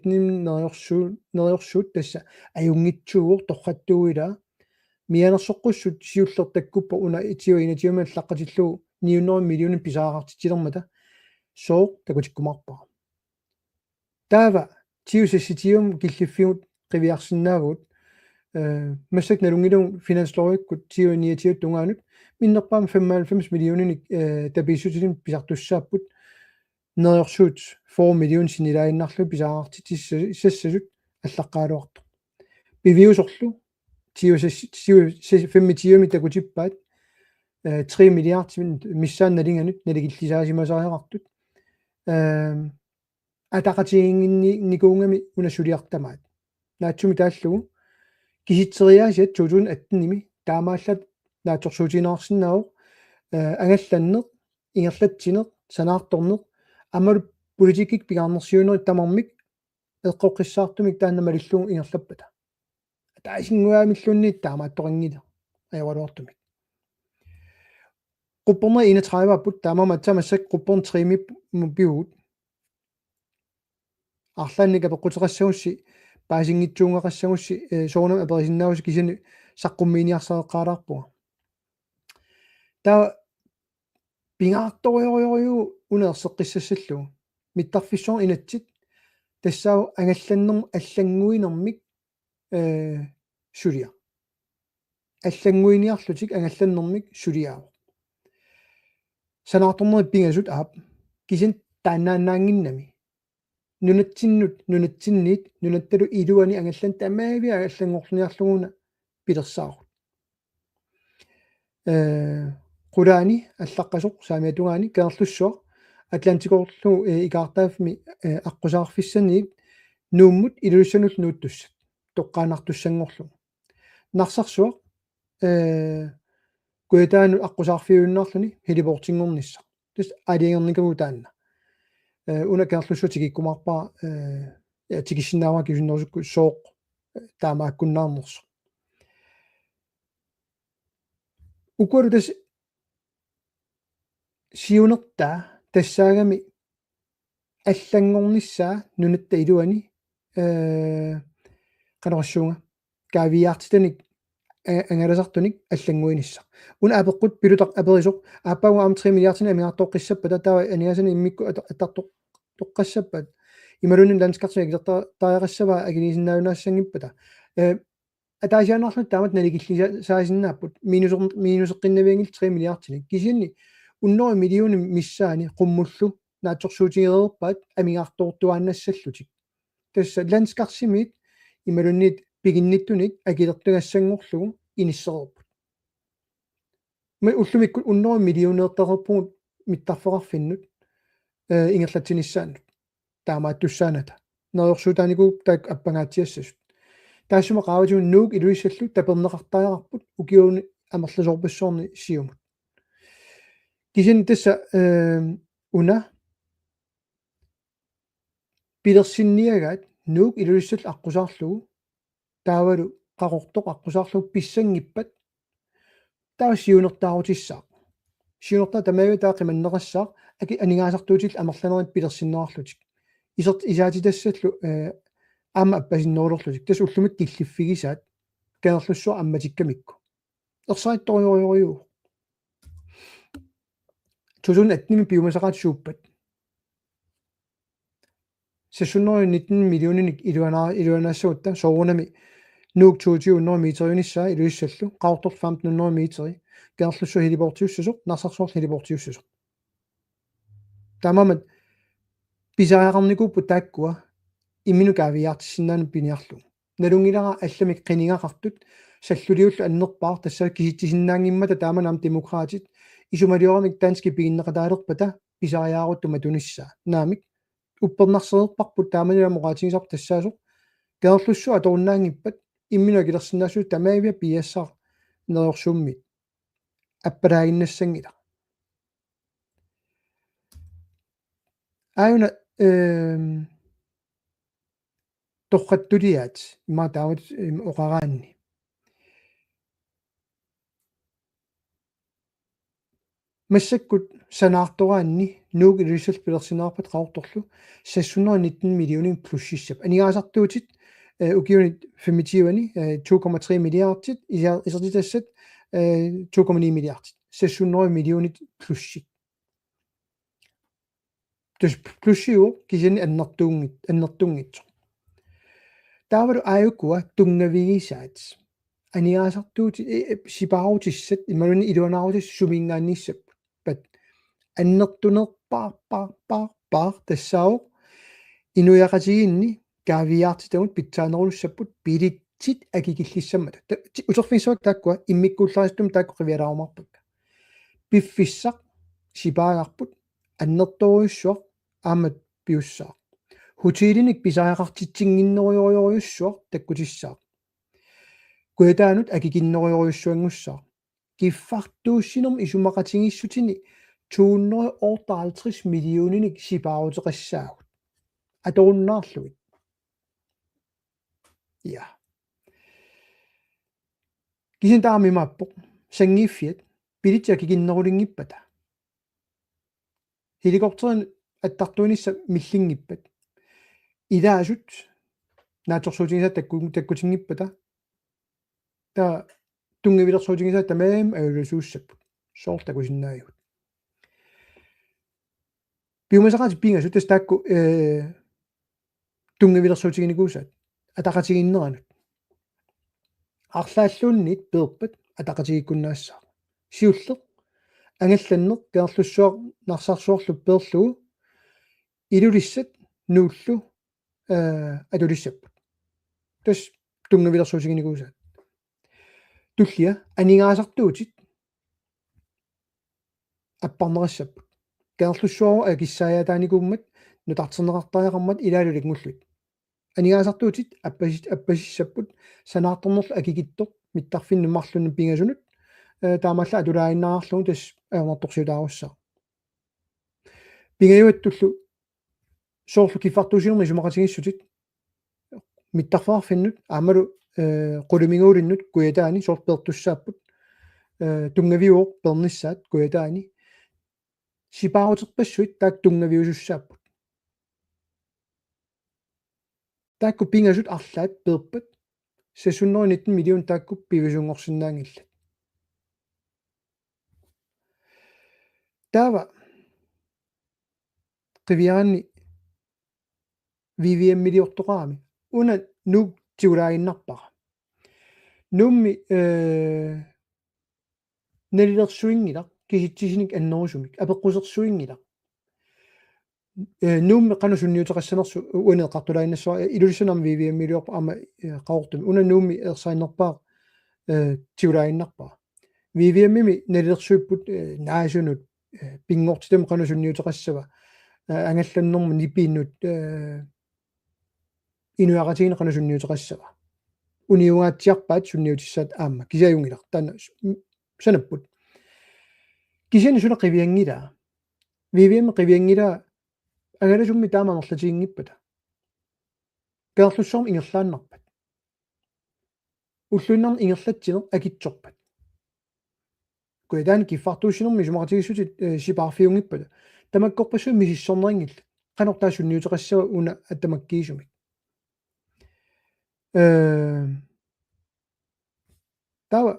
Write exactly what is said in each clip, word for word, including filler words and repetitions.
nim neriorsuut, neriorsuut tassa ajunngitsuuvoq torrattuuilaa. Mianersoqqussut siulleq takkuppoq una itiua inatiumik allaqqatillugu ni hundrede millionit pisariaqartitsilermata. Sooq takutikkumaarpara. Taava ti-u seksogtyve killiffigut qiviarsinnaavugut. Eh, massakkut nalunngilagut finanslovikkut ti-u niogtyve tungaanut minnerpaamik femoghalvfems millioninik, eh, tapiissutinik pisartussaapput. Neriorsuut fyrre million sinilaaginnarlugu pisariaqartitsissasut allaqqagaluartoq. Piviusorlu ti-u ses-, ti-u ses-, femogtyve-mi takutippaat, eh, tre milliardit missaani nalinganut nalikillisaasimasariaqartut. Ehm, ataqatigiinnginni-, nikuugami una suliaq tamaat. Naatsumik taallugu kisitseriaasiat to tusind atten-imi taamaallaat naatsorsuutigineqarsinnaavoq, eh, angallanneq, ingerlatsineq, sanaartorneq, aammalu politikkikkut pingaarnersiuinerit tamarmik eqqoqqissaartumik taanna malillugu ingerlappata. Ataasinnguamilluunniit taamaattoqanngilaq ajoraluartumik. Quppernerit enogtredive-apput taamaammat aatsaat massakkut qupperneq tre-mi pivugut. Arlaannik apeqquteqassagussi, paasinngitsuunngaqassagussi, eh, soorunami aperisinnaagussi kisianni saqqummiiniarsareqqaalaarpunga. Taava pingaartorujorujorujuuvoq una erseqqissassallugu. Mittarfissuarni inatsit tassaavoq angallannermik allannguinermik, eh, suliaq. Allannguiniarlutik angallannermik suliaavoq. Sanaartornerit pingasut aap. Kisianni taannaannaannginnami. Nunatsinnut, nunatsinniit, nunattalu iluani angallanneq tamaaviat allanngorluniarlugu una pilersaarut. Eh, qulaani allaqqasoq saamiatungaani Kangerlussuaq Atlantikorlu, eh, ikaartaaffimmi, eh, aqqusaarfissaniit Nuummut Ilulissanullu nuuttussat toqqaannartussanngorlugu. Narsarsuaq, eh, Kujataanut aqqusaarfiujunnaarluni heliportinngornissaq. Tassa aalajangernikuuvoq taanna. Eh, una Kangerlussuaq tikikkumaarpara, eh, ja, tikissinnaavara kisianni una sooq, eh, taamaakkunnaarnersoq. Ukualu tassa siunertaa tassaagami allanngornissaa nunatta iluani, eh, qanorsuunga kaaviiaartitanik, eh, angalasartunik allannguinissaq. Una apeqqut pilutaq aperisoq, aappaagu aamma tre milliardinik amigartooqqissappata, taava aningaasanik immikkut ata-, attartoq-, toqqassappat. Imaluunniit landskartinik akilerta-, tariaqassavaa akiliisinnaajunnaassanngippat. Eh, ataasiaannarluta taamatut nalikillisaasinnaapput. Minuser-, minuseqqinnavianngillat tre milliardinik. Kisianni hundrede millionit missaani qummullu naatsorsuutigereerpaat amigartoortuaannassallutik. Tassa landskartimiit imaluunniit piginnittunit akilertugassanngorlugu inissereerput. Aamma ullumikkut hundrede millioneertareerpugut mittarfeqarfinnut, eh, ingerlatsinissaannut. Taamaattussaanata. Neriorsuutaanikuupput taakku appangaatsiassasut. Taassuma qaavatigut Nuuk Ilulissallu taperneqartariaqarput ukiuni amerlasoorpassuarni siumut. Kisianni tassa, eh, una pilersinniagaat Nuuk Ilulissallu aqqusaarlugu taavalu Qaqortoq aqqusaarlugu pissanngippat taava siunertaarutissaaq. Siunertaa tamaaviat taava qimanneqassaaq aki aningaasartuutillu amerlanerit pilersinneqarlutik. Isert-, isaatitassallu, eh, aamma appasinnerulerlutik. Tassa ullumikkut killiffigisaat Kangerlussuaq ammatikkamikku. Ersarittorujorujorujuu. To tusind atten-imi piumasaqaatit suuppat? Seks hundrede nitten millioninik iluanaa-, iluanaassagutta soorunami Nuuk toogtyve hundrede meteriunissaa Ilulissallu, Qaqortoq femten hundrede meteri, Kangerlussuaq heliportiussasoq, Narsarsuarlu heliportiussasoq. Taamaammat pisariaqarnikuupput taakkua imminut kaaviiaartissinnaanut piniarlugu. Nalunngilara allamik qinigaqartut salluliullu annerpaaq tassa kisitsisinnaanngimmata taamani aamma Demokraatit isumalioramik danskit piginneqataalerpata pisariaarutut matunissaa. Naamik uppernarsereerparput taamani aamma oqaatigisarput tassaasoq Kangerlussuaq atorunnaanngippat imminut akilersinnaassuseq tamaaviat piiassaaq Neriorsuummiit. Appalaaginnassanngilaq. Aajuna, ehm, torrattuliaat, immaqa taamatut, ehm, oqaraanni. Massakkut sanaartoraanni Nuuk Ilulissat pilersinnaarpat qaqortorlu seks hundrede nitten millioner plussissap. Aningaasartuutit, eh, ukiuni femogtyve-ni, eh, to komma tre milliardit, isa-, isertitassat, eh, to komma ni milliardit. Seks hundrede millioner plussit. Tassa plussiuvoq kisianni annertuunngit-, annertunngitsoq. Taavalu aajukua tunngavigisaat. Aningaasartuutit, eh, eh, sipaarutissat, imaluunniit iluanaarutissat suminngaanniissappat. Annertunerpaarpaarpaarpaar tassaavoq inuiaqatigiinni kaaviiaartitagut pitsaanerulissapput billetsit akikillissammata. Ta-, ti-, uterfigissavakka taakkua immikkuullarisattumik taakku qivialaarumaarpakka. Piffissaq sipaagarput annertoorujussuaq aamma piussaaq. Hotelinik pisariaqartitsinnginnerujorujussuaq takkutissaaq. Kujataanut akikinnerujorujussuanngussaaq. Kiffartuussinermut isumaqatigiissutini to hundrede og otteoghalvtreds millioninik sipaaruteqassaagut. Atorunnaarlugit. Ja. Kisianni taama imaappoq. Sanngiiffiat. Billetsit akikinnerulinngippata. Helikopterini attartuinissaq millinngippat. Ilaasut naatsorsuutigisaat takku-, takkutinngippata. Taava tunngavilersuutigisaat tamarmik ajulersuussapput. Soorlu takusinnaagigut. Piumasaqaatit pingasut tassa taakku, eh, tunngavilersuutiginikuusaat. Ataqatigiinneranut. Arlaalluunniit peerpat ataqatigiikkunnaassaaq. Siulleq, Angallanneq, Kangerlussuaq, Narsarsuarlu peerlugu, Ilulissat, Nuullu, eh, atulissapput. Tassa tunngavilersuutiginikuusaat. Tullia, aningaasartuutit apparneqassapput. Kangerlussuaq akissaajaataanikuummat, nutarterneqartariaqarmat ilaalu ilanngullugit. Aningaasartuutit appasis-, appasissapput, sanaartornerlu akikitsoq, mittarfinnut marlunnik pingasunut, eh, taamaallaat atulaaginnarlugu tassa ajornartorsiutaarussaaq. Pingajuattullu soorlu kiffartuussinermut isumaqatigiissutit, mittarfeqarfinnut, aammalu, eh, qulimiguulinnut Kujataani soorlu peertussaapput, eh, tunngaviuvoq peernissaat Kujataani. Sipaaruterpassuit taakku tunngaviusussaapput. Taakku pingasut arlaat peerpat, seks hundrede nitten million taakku piviusunngorsinnaanngillat. Taava qiviaraanni V V M-iliortoqarami. Una Nuuk tigulaaginnarpara. Nuummi, eh, nalilersuinngilaq, kisitsisinit annerusumik, apeqqusersuinngilaq. Eh, Nuummi qanoq sunniuteqassanersoq uani eqqartulaaginnassavat, eh, Ilulissanut aamma V V M-iliorpoq aamma, eh, Qaqortumi. Una Nuummi ersarinnerpaaq, eh, tigulaaginnarpara. V V M-imi nalilersuipput, eh, naasunut, eh, pinngortitamut qanoq sunniuteqassava, eh, angallannermut nipinut, eh, inuiaqatigiinni qanoq sunniuteqassava. Uniungaatsiarpaat sunniutissaat aamma. Kisianni ajunngilaq. Taanna s-, m-, sanapput. Kisianni suna qivianngilaa. V V M qivianngilaa angalasummi taama amerlatiginngippata. Kangerlussuarmi ingerlaannarpat. Ulluinnarni ingerlatsineq akitsorpat. Kujataani kiffartuussinermi isumaqatigiissutit, eh, sipaarfiunngippata. Tamakkorpassuit misissorneqanngillat. Qanoq taava sunniuteqassava una attamakkiisumik. Eh, taava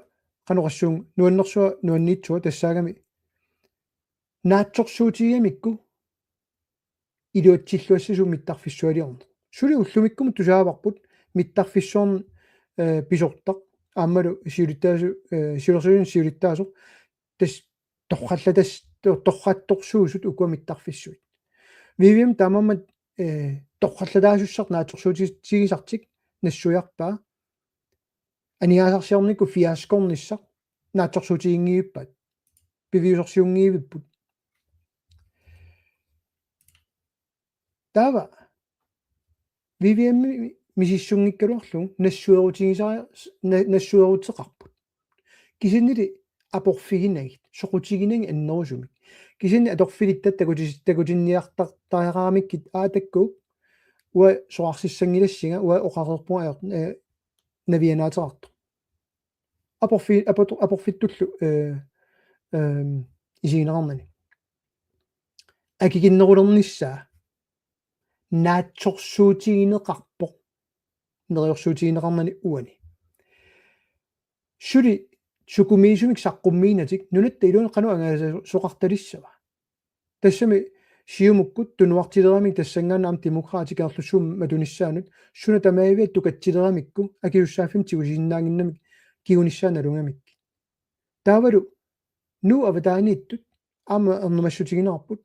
qanoq oqassuunga nuannersuaq nuanniitsuaq tassaagami naatsorsuutigigamikku iluatsilluassasugut mittarfissualiorneq. Suli ullumikkumut tusaavarput mittarfissuarni, eh, pisortaq. Aammalu siulittaasu-, eh, siulersuisuni siulittaasoq. Tassa torrallatas-, to-, torrattorsuusut ukua mittarfissuit. V V M taamaammat, eh, torrallataasussaq naatsorsuutigisartik nassuiarpaa. Aningaasarsiornikkut fiaskornissaq naatsorsuutiginngivippaat. Piviusorsiunngivipput. Taava V V M misissunngikkaluarlugu nassuerutigisara-, na-, nassueruteqarput. Kisiannili aporfiginagit, soqutiginagit annerusumik. Kisianni atorfilittat takutis-, takutinniartartariaqaramikkit aa takkuuk, uanga soqarsissanngilassinga, uanga oqareerpunga ajor-, eh, navianaateqartoq. Aporfi-, apotu-, aporfittullu, eh, ehm, isigineqarnani. Akikinnerulernissaa naatsorsuutigineqarpoq neriorsuutigineqarnani uani. Suli sukumiisumik saqqummiinatik nunatta iluani qanoq angaasoqartalissava? Tassami Siumukkut tunuartileramik tassanngaannaq aamma Demokraatit Kangerlussuup matunissaanut suna tamaaviat tukatsileramikku akisussaaffimmi tigusisinnaannginnamik kingunissaa nalugamik. Taavalu Nuup avataaniittut aamma ernumassutigineqarput,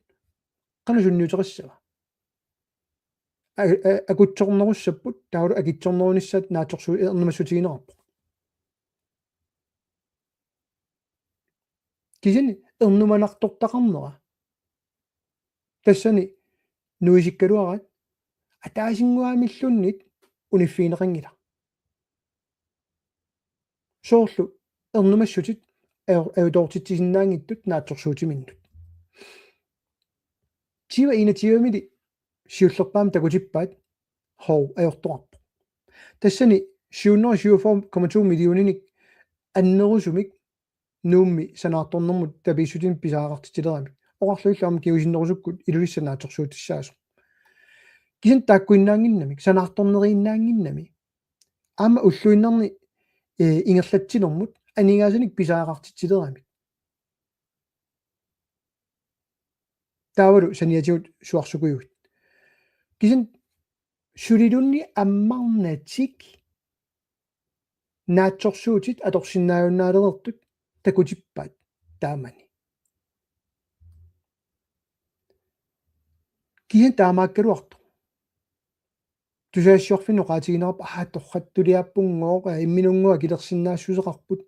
qanoq sunniuteqassava? A-, a-, akutsornerussapput taavalu akitsornerunissaat naatsorsuut ernumassutigineqarpoq. Kisianni ernumanartortaqarnera. Tassani nuisikkaluaraat ataasinnguamilluunniit uniffigineqanngilaq. Soorlu ernumassutit aju-, ajutoortitsisinnaanngitsut naatsorsuutiminnut. Tyve enogtyve-mili siullerpaamik takutippaat, hov, ajortoqarpoq. Tassani syv hundrede syvogfyrre komma to millioninik annerusumik Nuummi sanaartornermut tapiissutinik pisariaqartitsileramik. Oqarlutillu aamma kingusinnerusukkut Ilulissat naatsorsuutissaasoq. Kisianni taakkuinnaannginnami, sanaartorneriinnaannginnami. Aamma ulluinnarni, eh, ingerlatsinermut aningaasanik pisariaqartitsileramik. Taavalu saniatigut suarsukujuit. Kisianni suliluunniit ammarnatik naatsorsuutit atorsinnaajunnaalereersut takutippaat taamani. Kisianni taamaakkaluartoq tusagassiorfinnut oqaatigineqarpoq, aa, torrattuliaappunngooq, aa, imminunngooq akilersinnaassuseqarput.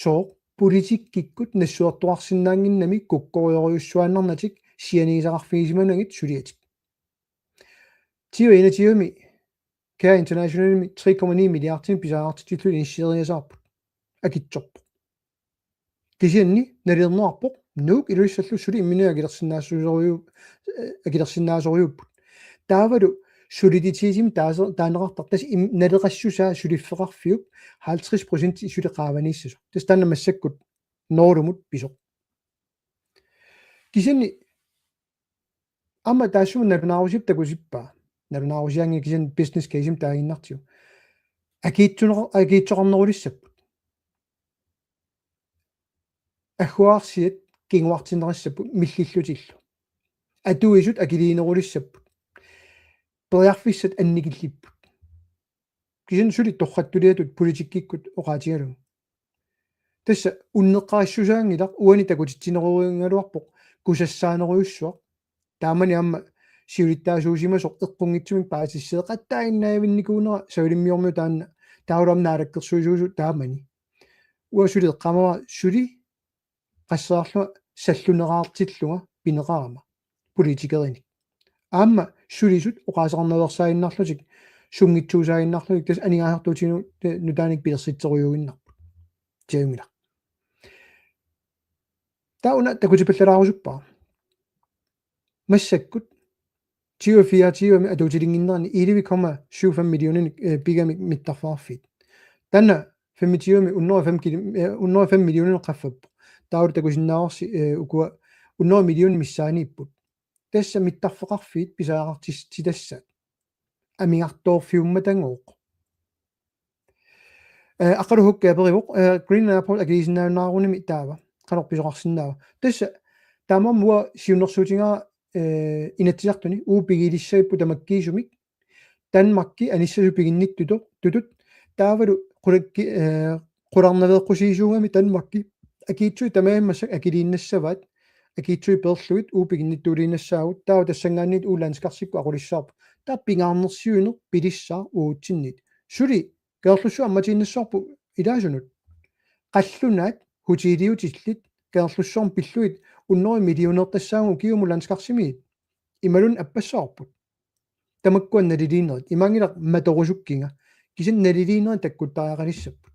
Sooq, politikkikkut nassuertoqarsinnaannginnami kukkorujorujussuaannarnatik sianigisaqarfigisimanagit suliatit. Tyve enogtyve-mi Care Internationalimi tre komma ni milliardinik pisariaqartitsillutik inisseriasaarput. Akitsorpoq. Kisianni nalilerneqarpoq Nuuk Ilulissallu suli imminut akilersinnaasoruju-, eh, akilersinnaasorujuupput. Taavalu soliditetimi taase-, taaneqartartoq tassa im-, naleqassusaa suliffeqarfiup halvtreds procent suli qaavaniissasoq. Tassa taanna massakkut nullimut pisoq. Kisianni aamma taassuma nalunaarusiorput takutippaa. Nalunaarusiaanngilaq, kisianni business case-imik taaginnartigu. Akiitsuneqa-, akiitsoqarnerulissapput. Agguaarsiat kinguartinneqassapput millillutillu. Atuisut akiliinerulissapput. Periarfissat annikillipput. Kisianni suli torrattuliatut politikkikkut oqaatigalugu. Tassa unneqqarissusaanngilaq, uani takutitsinerugaluarpoq kusassaanerujussuaq. Taamani aamma siulittaasuusimasoq eqqunngitsumik paasisseeqattaaginnaavinnikuunera savalimmiormiut taanna, taavalu aamma naalakkersuisuusut taamani. Uanga suli eqqaamavara suli qasseriarlunga salluneraartillunga pineqarama politikerinik. Aamma sulisut oqaaseqarnaveersaaginnarlutik, sunngitsuusaaginnarlutik, tassa aningaasartuutigalugu nutaanik pilersitserujuuginnarput. Siaunngilaq. Taava una takutipallalaarusuppara. Massakkut tyve fireogtyve-mi atuutilinnginnerani elleve komma syv fem millioninik, eh, pigamik mittarfeqarfiit. Taanna femogtyve-mi hundrede og fem kilo-, eh, hundrede og fem millioninik qaffappoq. Taavalu takusinnaavarsi, eh, ukua hundrede millionit missaaniipput. Tassa mittarfeqarfiit pisariaqartitsitassaat. Amigartoorfiummatagooq. Eh, Aqqalu Hukki aperivoq, eh, Greenland Airport akiliisinnaajunnaarunimi taava. Qanoq pisoqarsinnaava? Tassa taamaammat uanga siunnersuutigaara, eh, Inatsisartuni uagut pigilissagipput tamakkiisumik Danmarki anissasoq piginnittutut, tutut, taavalu qulakki-, eh, qularnaveeqqusiisuugami Danmarki akiitsuit tamarmik massakkut akiliinnassavaat, akiitsuit peerlugit uagut piginnittuuliinnassaagut, taava tassanngaanniit uagut landskarsikkut aqulissavarput. Taava pingaarnersiuineq pilissaaq uagutsinnit. Suli Kangerlussuaq ammatiinnassavarput ilaasunut. Qallunaat hotelliutillit Kangerlussuarmi pillugit hundrede millionertassaagut ukiumut landskarsimiit. Imaluunniit appassavarput. Tamakkua naliliinerit. Imaanngilaq matorusukkiga. Kisianni naliliinerit takkuttariaqalissapput.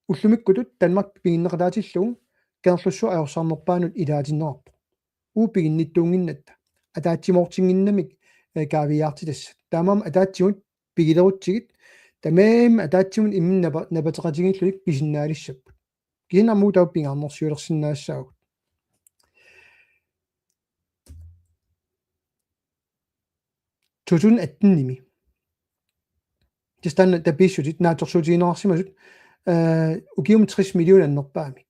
Ullumikkutut Danmark piginneqataatillugu Kangerlussuaq ajorsarnerpaanut ilaatinneqarpoq. Uagut piginnittuunnginnatta. Ataatsimoortinnginnamik, eh, kaaviiaartitassat. Taamaammat ataatsimut pigilerutsigit, tamarmik ataatsimut imminnut napa-, napateqatigiillutik pisinnaalissapput. Kisianni aamma taava pingaarnersiulersinnaassaagut. To tusind atten-imi. Tassa taanna tapiissutit naatsorsuutigineqarsimasut, eh, ukiumut tres million annerpaamik.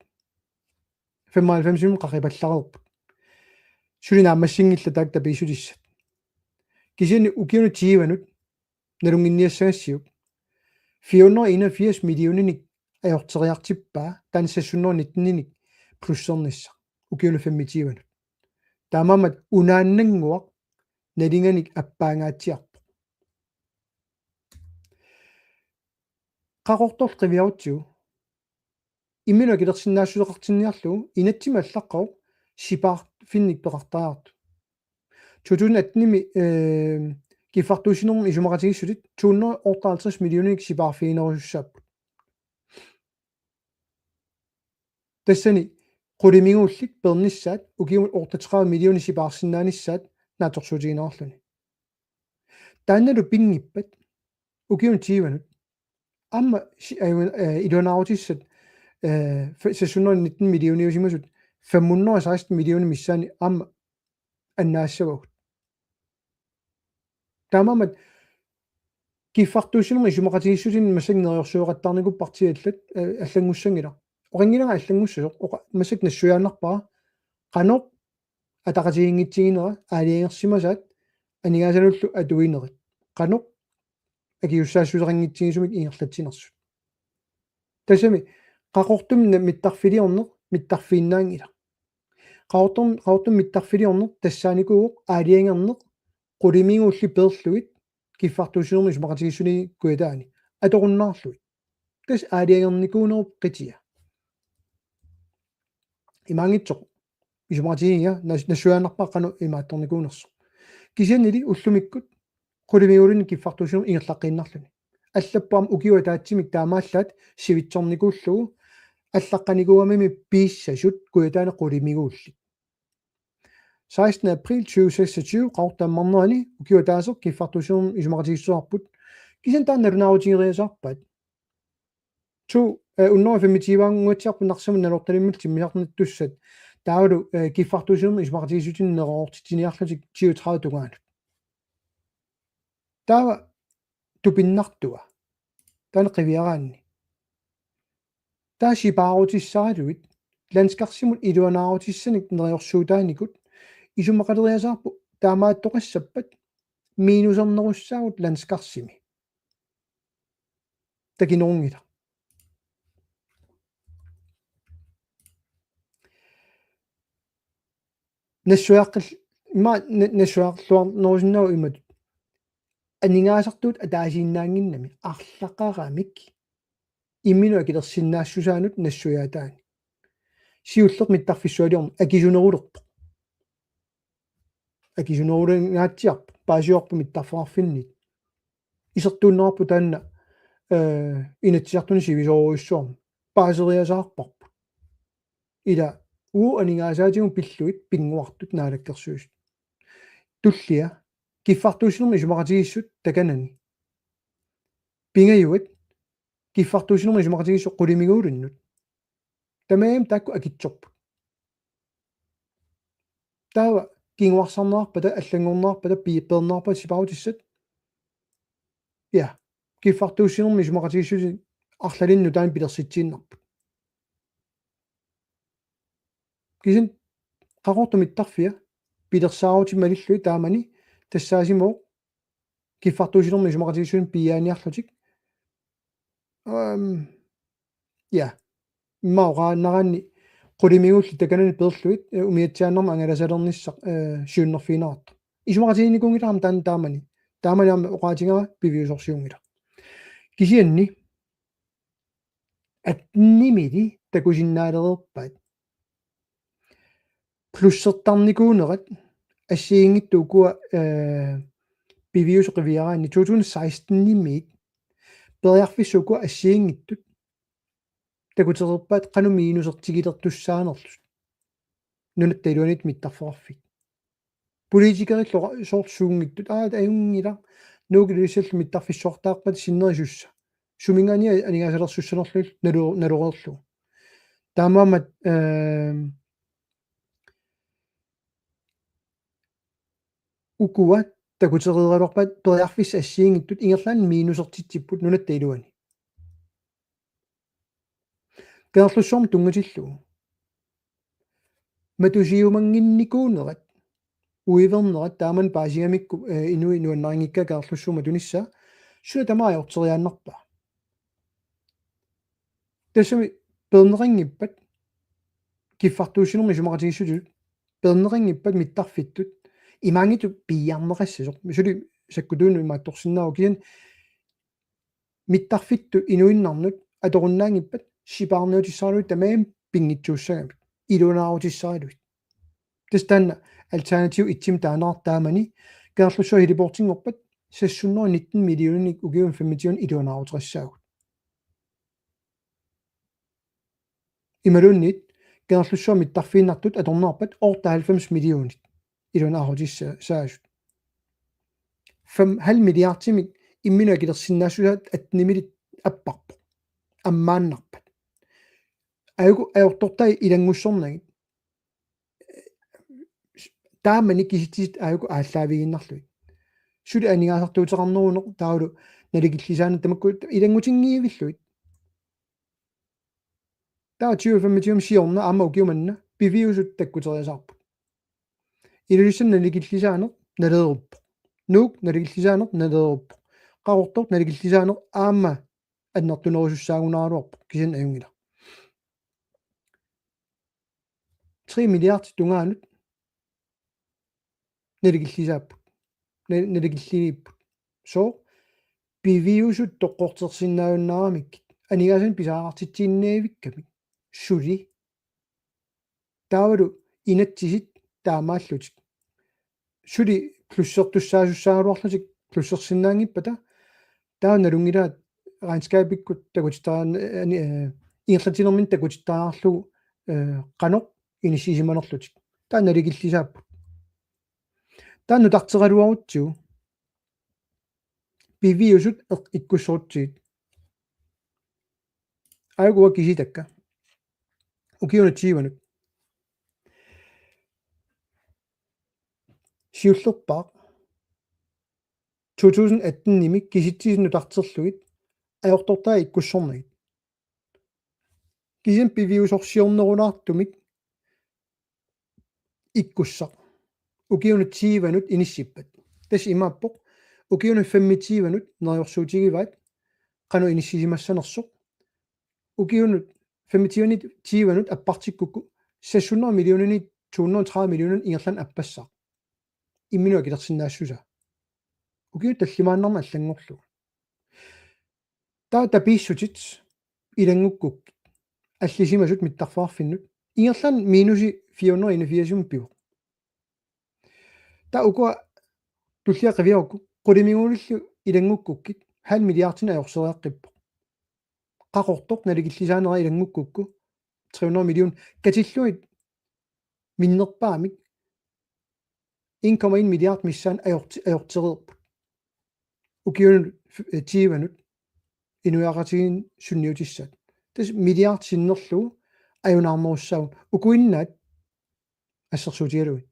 Femoghalvfems-imik qaqipallareerput. Suli naammassinngillat taakku tapiissutissat. Kisianni ukiunut tyvenut nalunnginniassagassiuk fire hundrede enogfirs millioninik ajorteriartippaa, taanna seks hundrede nitten-inik plussernissaq ukiunut femogtyve-nut. Taamaammat unaannannguaq nalinganik appaangaatsiarpoq. Qaqortorlu qiviarutsigu. Imminut akilersinnaassuseqartinniarlugu inatsimmi allaqqavoq sipaarfinnik peqartariaqartoq. To tusind atten-imi, eh, kiffartuussinermi isumaqatigiissutit to hundrede otteoghalvtreds millioninik sipaarfiginerusussaapput. Tassani qulimiguullit peernissaat ukiumut otteogtredive millionit sipaarsinnaanissaat naatsorsuutigineqarluni. Taannalu pinngippat ukiunut tyvenut aamma si-, aju-, eh, iluanaarutissat, eh, fe-, seks hundrede nitten millioniusimasut fem hundrede seksten millionit missaanni aamma annaassavagut. Taamaammat kiffartuussinermi isumaqatigiissutinik massakkut neriorsueqattaarnikuupput partiit allat, eh, allanngussanngilaq. Oqanngilanga allanngussasoq, oqa-, massakkut nassuiaannarpara qanoq ataqatigiinngitsiginera aalajangersimasaat aningaasanullu atuinerit. Qanoq akisussaassuseqanngitsigisumik ingerlatsinersut. Tassami Qaqortumi na-, mittarfiliorneq mittarfiinnaanngilaq. Qaqortum-, Qaqortumi mittarfiliorneq tassaanikuuvoq aalajangerneq qulimiguullit peerlugit kiffartuussinermi isumaqatigiissutigit Kujataani atorunnaarlugit. Tassa aalajangernikuunerup qitia. Imaanngitsoq isumaqatigiinnginnama nas-, nassuiaannarpara qanoq imaattornikuunersoq. Kisiannili ullumikkut qulimiguulinnut kiffartuussinermut ingerlaqqiinnarluni. Allappoq aamma ukiup ataatsimik taamaallaat sivitsornikuullugu allaqqanikuugamigit piissasut Kujataani qulimiguullit. Seksten april tyve seksogtyve, Qaqortoq ammarnerani, ukioq ataaseq kiffartuussinermut isumaqatigiissuteqarput. Kisianni taanna nalunaarutigeriasaarpaat. To, eh, hundrede femogtyve-nguatsiarput Narsamut Nanortalimmut timmisarnittussat. Taavalu, eh, kiffartuussinermut isumaqatigiissutinik neroortitsiniarlutik tyve tredive tungaanut. Taava tupinnartua. Taanna qiviaraanni. Taava sipaarutissaraluit landskarsimut iluanaarutissanik neriorsuutaanikut isumaqaleriasaarput taamaattoqassappat minusernerussaagut landskarsimi. Takinerunngilaq. Nassuiaqqil-, ima na-, nassuiaqarluarnerusinnaavoq imatut. Aningaasartuut ataasiinnaannginnami arlaqaramik imminut akilersinnaassusaanut nassuiaataani. Siulleq mittarfissualiorneq akisunerulerpoq. Akisunerulingaatsiarpoq, paasivarput mittarfeqarfinniit. Isertuunneqarpoq taanna, eh, Inatsisartuni sivisoorujussuarmik. Paaseriasaarparput. Ila uagut aningaasaatigut pillugit pinnguartut naalakkersuisut. Tullia, kiffartuussinermi isumaqatigiissut takanani. Pingajuat, kiffartuussinermi isumaqatigiissut qulimiguulinnut. Tamarmik taakku akitsorput. Taava kinguarsarneqarpata, allanngorneqarpata, pi-, peerneqarpata sipaarutissat. Ja, kiffartuussinermi isumaqatigiissutit arlalinnut taanna pilersitsiinnarput. Kisianni Qaqortup mittarfia pilersaarutit malillugit taamani tassaasimavoq kiffartuussinermi isumaqatigiissunik piiaaniarlutik. Ehm, ja. Immaqa oqaannaraanni qulimiguullit takanani peerlugit, eh, umiatsiaannarmik angalasalernissaq, eh, siunnerfigineqartoq. Isumaqatiginikuunngilara taanna taamani. Taamani aamma oqaatigara piviusorsiunngilaq. Kisianni atten-imili takusinnaalereerpaat. Plussertarnikuunerat assigiinngitsut ukua, eh, piviusut qiviaraanni to tusind seksten-imiit periarfissat ukua assigiinngitsut takutereerpaat qanoq minusertigilertussaanerlutik. Nunatta iluaniittut mittarfeqarfiit. Politikerillu soorlu suunngitsut, aa, ajunngilaq, Nuuk Ilulissallu mittarfissuartaarpat sinneri sussa. Suminngaanniit aningaasalersussanerlugit nalu-, naloreerlugu. Taamaammat, øh, ukua takutereeraluarpaat periarfissat assigiinngitsut ingerlaannaq miinusertitsipput nunatta iluani. Kangerlussuarmut tunngatillugu. Matusiumannginnikuunerat, uivernerat taamani paasigamikku, øh, inuit nuannarinngikkaat Kangerlussuup matunissaa, suna tamaat ajorteriaannarpaa. Tassami peerneqanngippat, kiffartuussinermi isumaqatigiissutitut, peerneqanngippat mittarfittut, imaanngitsoq piiarneqassasoq. Suli sakkutuunut imaattorsinnaavoq kisianni mittarfittut inuinnarnut atorunnaanngippat sipaarniutissaraluit tamarmik pinngitsuussagamik. Iluanaarutissaraluit. Tassa taanna alternativ et-imi taaneqartoq taamani, Kangerlussuaq heliportinngorpat seks hundrede nitten millioninik ukiuni femogtyve iluanaaruteqassaagut. Imaluunniit Kangerlussuaq mittarfiinnartut atorneqarpat otteoghalvfems millionit iluanaarutissaasut. Fem, halv milliardimik imminut akilersinnaassusaat attenimilit apparput. Ammaannarpat. Aajuku ajortortai ilanngussornagit. Taamani kisitsisit aajuku aallaavigiinnarlugit. Suli aningaasartuuteqarneruneq taavalu nalikillisaaneq tamakku ilanngutinngivillugit. Taava tyve femogtyve siorna aamma ukioq manna piviusut takkuteriasaarput. Ilulissani nalikillisaaneq naleeruppoq. Nuuk nalikillisaaneq naleeruppoq. Qaqortoq nalikillisaaneq aamma annertunerusussaagunaraluarpoq, kisianni ajunngilaq. Tre milliard tungaanut nalikillisaapput. Na-, nalikilliniipput. Sooq? Piviusut toqqortersinnaajunnaaramikkit. Aningaasanik pisariaqartitsiinnavikkamik. Suli. Taavalu inatsisit taamaallutik. Suli plussertussaasussagaluarlutik plussersinnaanngippata. Taava nalunngilaat regnskabikkut takutittarian-, ani, øh, ingerlatsinermini takutittariaqarlugu, øh, qanoq inissisimanerlutik. Taava nalikillisaapput. Taava nutarteraluarutsigu. Piviusut eq-, ikkussorutsigit. Aajuku uanga kisitakka. Ukiunut tyvenut. Siullerpaaq. To tusind atten-imi kisitsisit nutarterlugit ajortortai ikkussornagit. Kisianni piviusorsiornerulaartumik ikkussaq. Ukiunut tyvenut inissippat. Tassa imaappoq. Ukiunut femogtyvenut neriorsuutigivaat qanoq inissisimassanersoq. Ukiunut femogtyvenit tyvenut appartikkukku seks hundrede millioninit to hundrede tredive millioninit ingerlaannaq appassaaq. Imminut akilersinnaassusaa. Ukiut tallimaannarnut allanngorlugu. Taava tapiissutit ilanngukkukkit. Allisimasut mittarfeqarfinnut. Ingerlaannaq minus fire hundrede enogfirs pivoq. Taava ukua tullia qiviarukku. Qulimiguulillu ilanngukkukkit. Halv milliardinik ajorseriaqqippoq. Qaqortoq nalikillisaanera ilanngukkukku. Tre hundrede million. Katillugit minnerpaamik en komma en milliard missaanni ajorti-, ajortereerput. Ukiunut f-, øh, tyvenut inuiaqatigiinnut sunniutissaat. Tassa milliard sinnerlugu ajunaarnerussaagut. Ukuinnaat assersuutigalugit.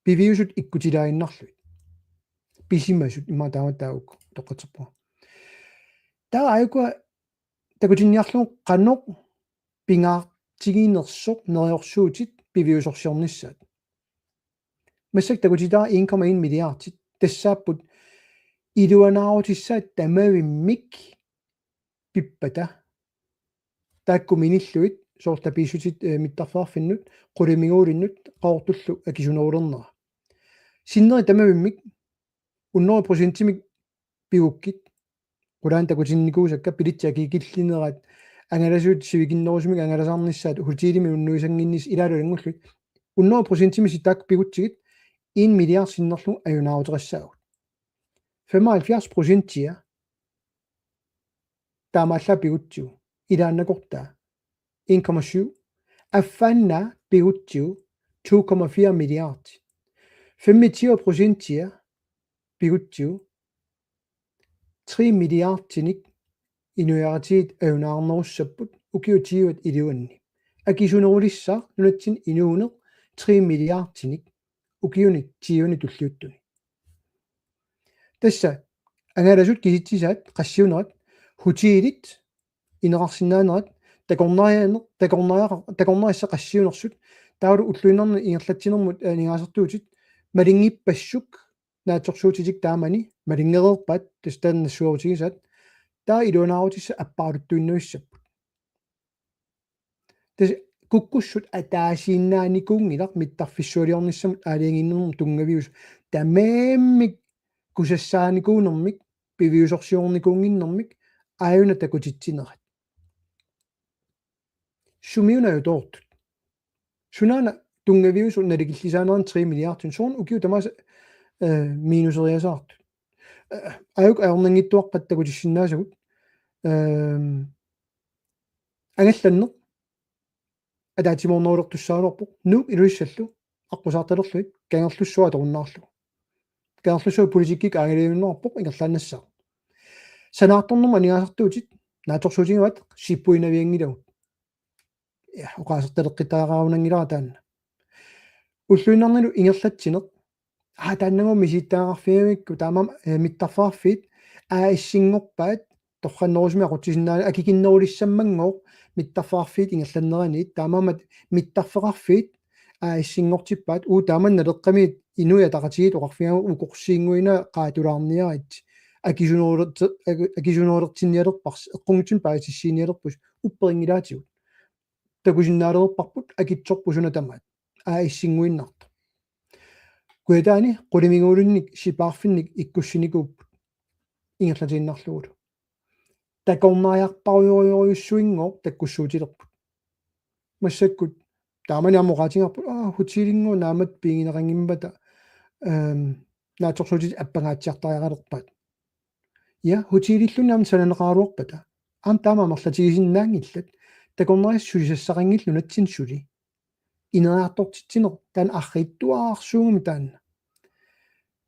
Piviusut ikkutilaaginnarlugit. Pisimasut immaqa taama taakku toqqatserpunga. Taava aajuku takutinniarlugu qanoq pingaartiginersoq neriorsuutit piviusorsiornissaat. Massakkut takutitaat en komma en milliardit tassaapput iluanaarutissaat tamavimmik pippata. Taakku minillugit soorlu tapiissutit, øh, mittarfeqarfinnut, qulimiguulinnut, qaqortullu akisunerulernera. Sinneri tamavimmik hundrede procentimik pigukkit. Qulaani takutinnikuusakka billetsit akikillinerat, angalasuut sivikinnerusumik angalasarnissaat, hotelimi unnuisannginnissaq ilaalu ilanngullugit. Hundrede procentimik taakku pigutsigit, en milliard sinnerlugu ajunaaruteqassaagut. Femoghalvfjerds procentia taamaallaat pigutsigu. Ilaannakortaa en komma syv. Affaannaa pigutsigu to komma fire milliard. Femogtyve procentia pigutsigu. Tre milliardinik inuiaqatigiit ajunaarnerussapput ukiut tyvet iluanni. akisunerulissaaq nunatsinni inuuneq tre milliardinik ukiuni tyveni tulliuttuni. Tassa angalasut kisitsisaat qassiunerat, hotelit ineqarsinnaanerat, takornarianeq, takornariaqa-, takornarissat qassiunersut, taavalu ulluinnarni ingerlatsinermut aningaasartuutit malinngippassuk naatsorsuutitik taamani malinngereerpaat, tassa taanna nassuerutigisaat, taava iluanaarutissat appaaluttuinnavissapput. Tassa kukkussut ataasiinnaanikuunngilaq mittarfissualiornissamut aalajangiinermut tunngaviusut, tamarmik kusassaanikuunermik piviusorsiornikuunnginnermik aajuna takutitsinerat. Sumiuna ajutoortut. Sunaana tunngaviusut nalikillisaaneranni tre milliardinik, soorlu ukiut tamaasa, eh, minuseriasaartut. Eh, aajuku ajornanngittuarpata takutissinnaasagut. Ehm, angallanneq ataatsimoornerulertussaagaluarpoq, Nuuk Ilulissallu aqqusaartalerlugit Kangerlussuaq atorunnaarlugu. Kangerlussuaq politikkikkut aalajangiunnaarpoq ingerlaannassaaq. Sanaartornermut aningaasartuutit naatsorsuutigivaat sippuinavianngilagut. Ja, oqaasertaleqqittariaqarunanngilara taanna. Ulluinnarnilu ingerlatsineq. Aa, taannagooq misilittagaqarfigamikku, taamaammat, eh, mittarfeqarfiit A/S-inngorpaat, torrannerusumik aqutsisinnaanagit, akikinnerulissammanngooq mittarfeqarfiit ingerlanneraniit, taamaammat mittarfeqarfiit A/S-inngortippaat, uu, taama Naleqqami Inuit Ataqatigiit oqarfigaanni ukorsiinnguina qaatulaarniaritsi, akisunerulerti-, aki-, akisunerulertinnialerparsi, eqqunngitsunik paasissutissiinialerpusi, upperinngilaatigut. Takusinnaalerparput akitsorput suna tamaat. A/S-innguinnartoq. Kujataani qulimiguulinnik sipaarfinnik ikkussinikuupput ingerlatiinnarlugulu. Takornariarparujorujussuinngooq takkussuutilerput. Massakkut taamani aamma oqaatigaarput, aa, hotelinngooq naammattoq piigineqanngimmata, ehm, naatsorsuutit appangaatsiartariaqalerpaat. Ja, hotelilluunniit aamma sananeqaraluarpata, aamma taama amerlatigisinnaanngillat, takornarissat sulisassaqanngillat nunatsinni suli. Ineriartortitsineq taanna arriitsuararsuugami taanna.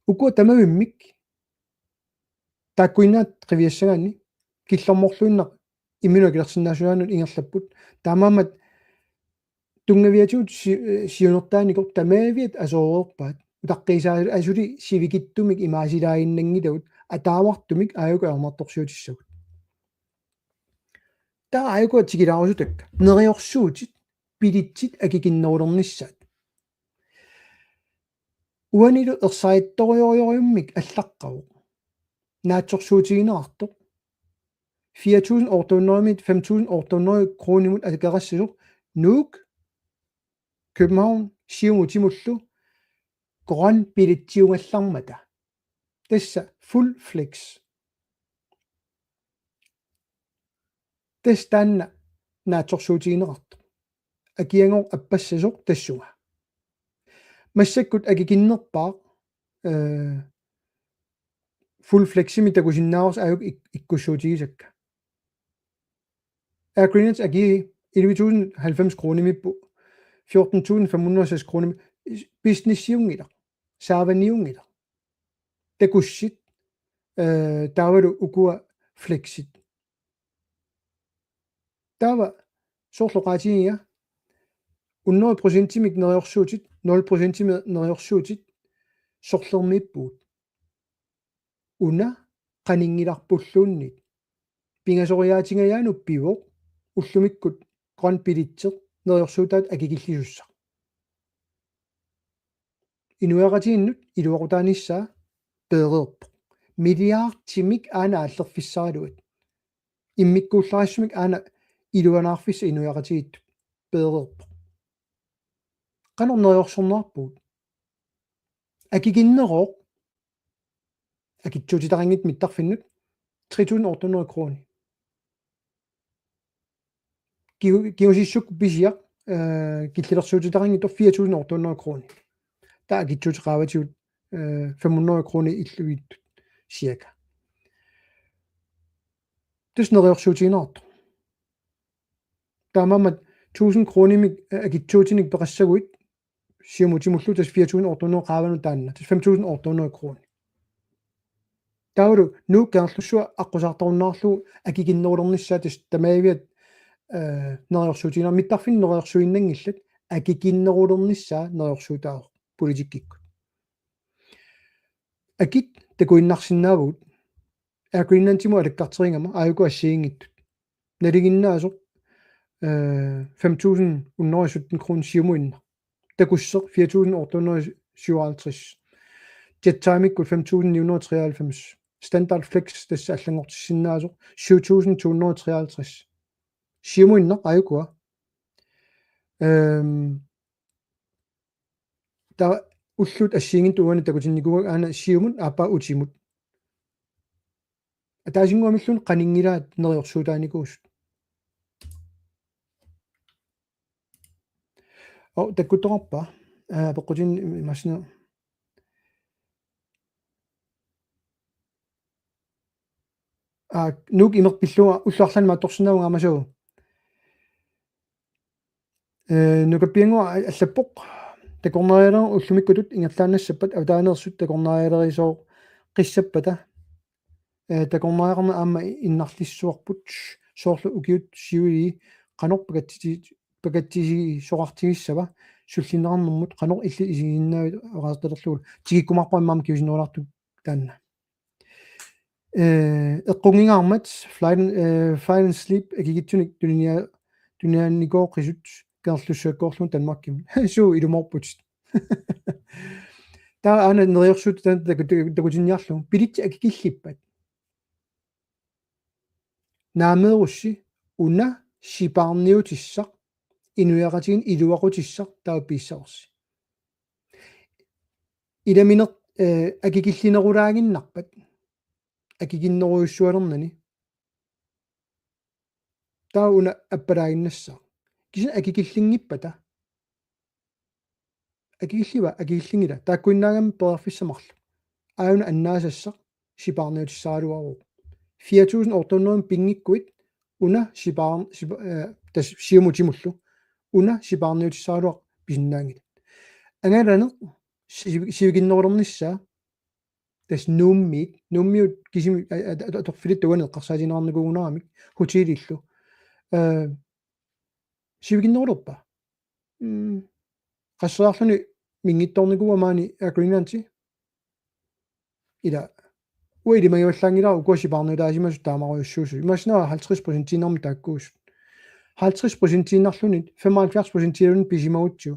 Ukua tamavimmik taakkuinnaat qiviassagaanni killormorluinnaq imminut akilersinnaasugaannut ingerlapput. Taamaammat tunngaviatigut si-, siunertaanikoq tamaviat asoreerpaat. Utaqqiisaa-, asuli sivikitsumik imaasilaaginnanngilagut, ataavartumik aajuku ajornartorsiutissagut. Taava aajuku tikilaarusutakka. Neriorsuutit, billetsit akikinnerulernissaat. Uanilu ersarittorujussuarmik allaqqavoq. Naatsorsuutigineqartoq. Fire tusind otte hundrede-mit fem tusind otte hundrede kronimut akerassasoq Nuuk, København, Siumutimullu grøn billetsiugallarmata. Tassa full flex. Tassa taanna naatsorsuutigineqartoq. Akiagooq appassasoq tassunga. Massakkut akikinnerpaaq, eh, full fleximik takusinnaavarsi aajuku ik-, ikkussuutigisakka. Air Greenland akii elleve tusind halvfems kronimiippoq, fjorten tusind fem hundrede og seks kronimi, businessiunngilaq, saavaniunngilaq. Takussit, eh, taavalu ukua flexit. Taava soorlu oqaatigiga, hundrede procentimik neriorsuutit, nul procentimik neriorsuutit, sorlermiippugut. Una qaninngilarpulluunniit. Pingasoriaatingajaanut pivoq, ullumikkut grøn billetseq, neriorsuutaat akikillisussaq. Inuiaqatigiinnut iluaqutaanissaa peereerpoq. Milliardimik aana aallerfissaraluat. Immikkuullarissumik aana iluanaarfissaq inuiaqatigiittut peereerpoq. Qanoq neriorsorneqarpugut? Akikinnerooq akitsuutitaqanngitsoq mittarfinnut tre tusind otte hundrede kroner. Kiu-, kiusissuk pisiaq, eh, killilersuutitaqanngitsoq fire tusind otte hundrede kroner. Taava akitsuutit qaavatigut, eh, fem hundrede kroner illugiittut cirka. Tassa neriorsuutigineqartoq. Taamaammat tusind kronimik, eh, akitsuutinik peqassaguit, Siumutimullu tassa fire tusind otte hundrede qaavanut taanna, tassa fem tusind otte hundrede kroner. Taavalu Nuuk Kangerlussuaq aqqusaartarunnaarlugu akikinnerulernissaa tassa tamaviat eh, neriorsuutigineq, mittarfinni neriorsuinnanngillat, akikinnerulernissaa neriorsuutaavoq politikkikkut. Akit takuinnarsinnaavugut. Air Greenlandimut alakkarterigama aajuku assigiinngitsut. Nalinginnaasoq, eh, fem tusind hundrede sytten kroner Siumuinnaq. Takusseq fire tusind otte hundrede syvoghalvtreds. Jet Time-ikkut fem tusind ni hundrede treoghalvfems. Standard Flex tassa allanngortissinnaasoq syv tusind to hundrede treoghalvtreds. Siumuinnaq aajukua. Ehm, taava ullut assigiinngitsut uani takutinnikuuakka aana Siumut aappaa Utimut. Ataasinnguamilluunniit qaninngilaat neriorsuutaanikuusut. Oo, takkuttoqarpa? Aa, peqqutin imassina. Aa, Nuuk imerpillunga ullut arlaanni maattorsinnaavunga aamma suu. Eh, Nukappiannguaq allappoq. Takornarialerineq ullumikkutut ingerlaannassappat avataaneersut takornarialerisoqqissappat. Eh, takornariaqarneq aamma innarlissuarput soorlu ukiut siulii qanoq pakatsiti-, pakatsisoqartigissava sullinneqarnermut qanoq illit isiginnaavit oqaaseqalerlugu tikikkumaarpara immaqa kiusinnerulaartukkut taanna. Eh, eqqunngingaarmat Flight and, eh, Flight and Sleep akikitsunik tuninia-, tuniannikooqisut Kangerlussuakkoorlugu Danmarkimi. Suu ilumoorputit. Taava aana neriorsuut taanna taku-, taku-, takutinniarlugu. Bilitsit akikillippat. Naameerussi una sipaarniutissaq inuiaqatigiinni iluaqutissaq taava piissavarsi. Ilamineq, eh, akikillinerulaaginnarpat. Akikinnerujussualernani. Taava una appalaaginnassaaq. Kisianni akikillinngippata. Akikilliva, akikillinngila. Taakkuinnaagami periarfissaq marluk. Aajuna annaasassaq sipaarniutissaraluaruuvoq. Fire tusind otte hundrede pinngikkuit una sipaar-, sipa-, eh, tassa Siumut Utimullu. Una sipaarniutissaraluaq pisinnaanngilat. Angalaneq sivi-, sivikinnerulernissaa tassa Nuummiit, Nuummiut kisimi, a-, a-, a-, atorfilittugut eqqarsaatigineqarnikuugunarami hotelillu. Eh, sivikinnerulerpa? Mm. Qasseriarluni minngitsoornikuuvoq maani Air Greenlandi. Ila, uanga ilimagivallaanngilara ukua sipaarniutaasimasut taamarujussuusut. Imaassinnaavoq halvtreds procentiinnarmik taakkuusut. Halvtreds procentiinnarluni, femoghalvfjerds procentiinnarluni pisimagutsigu.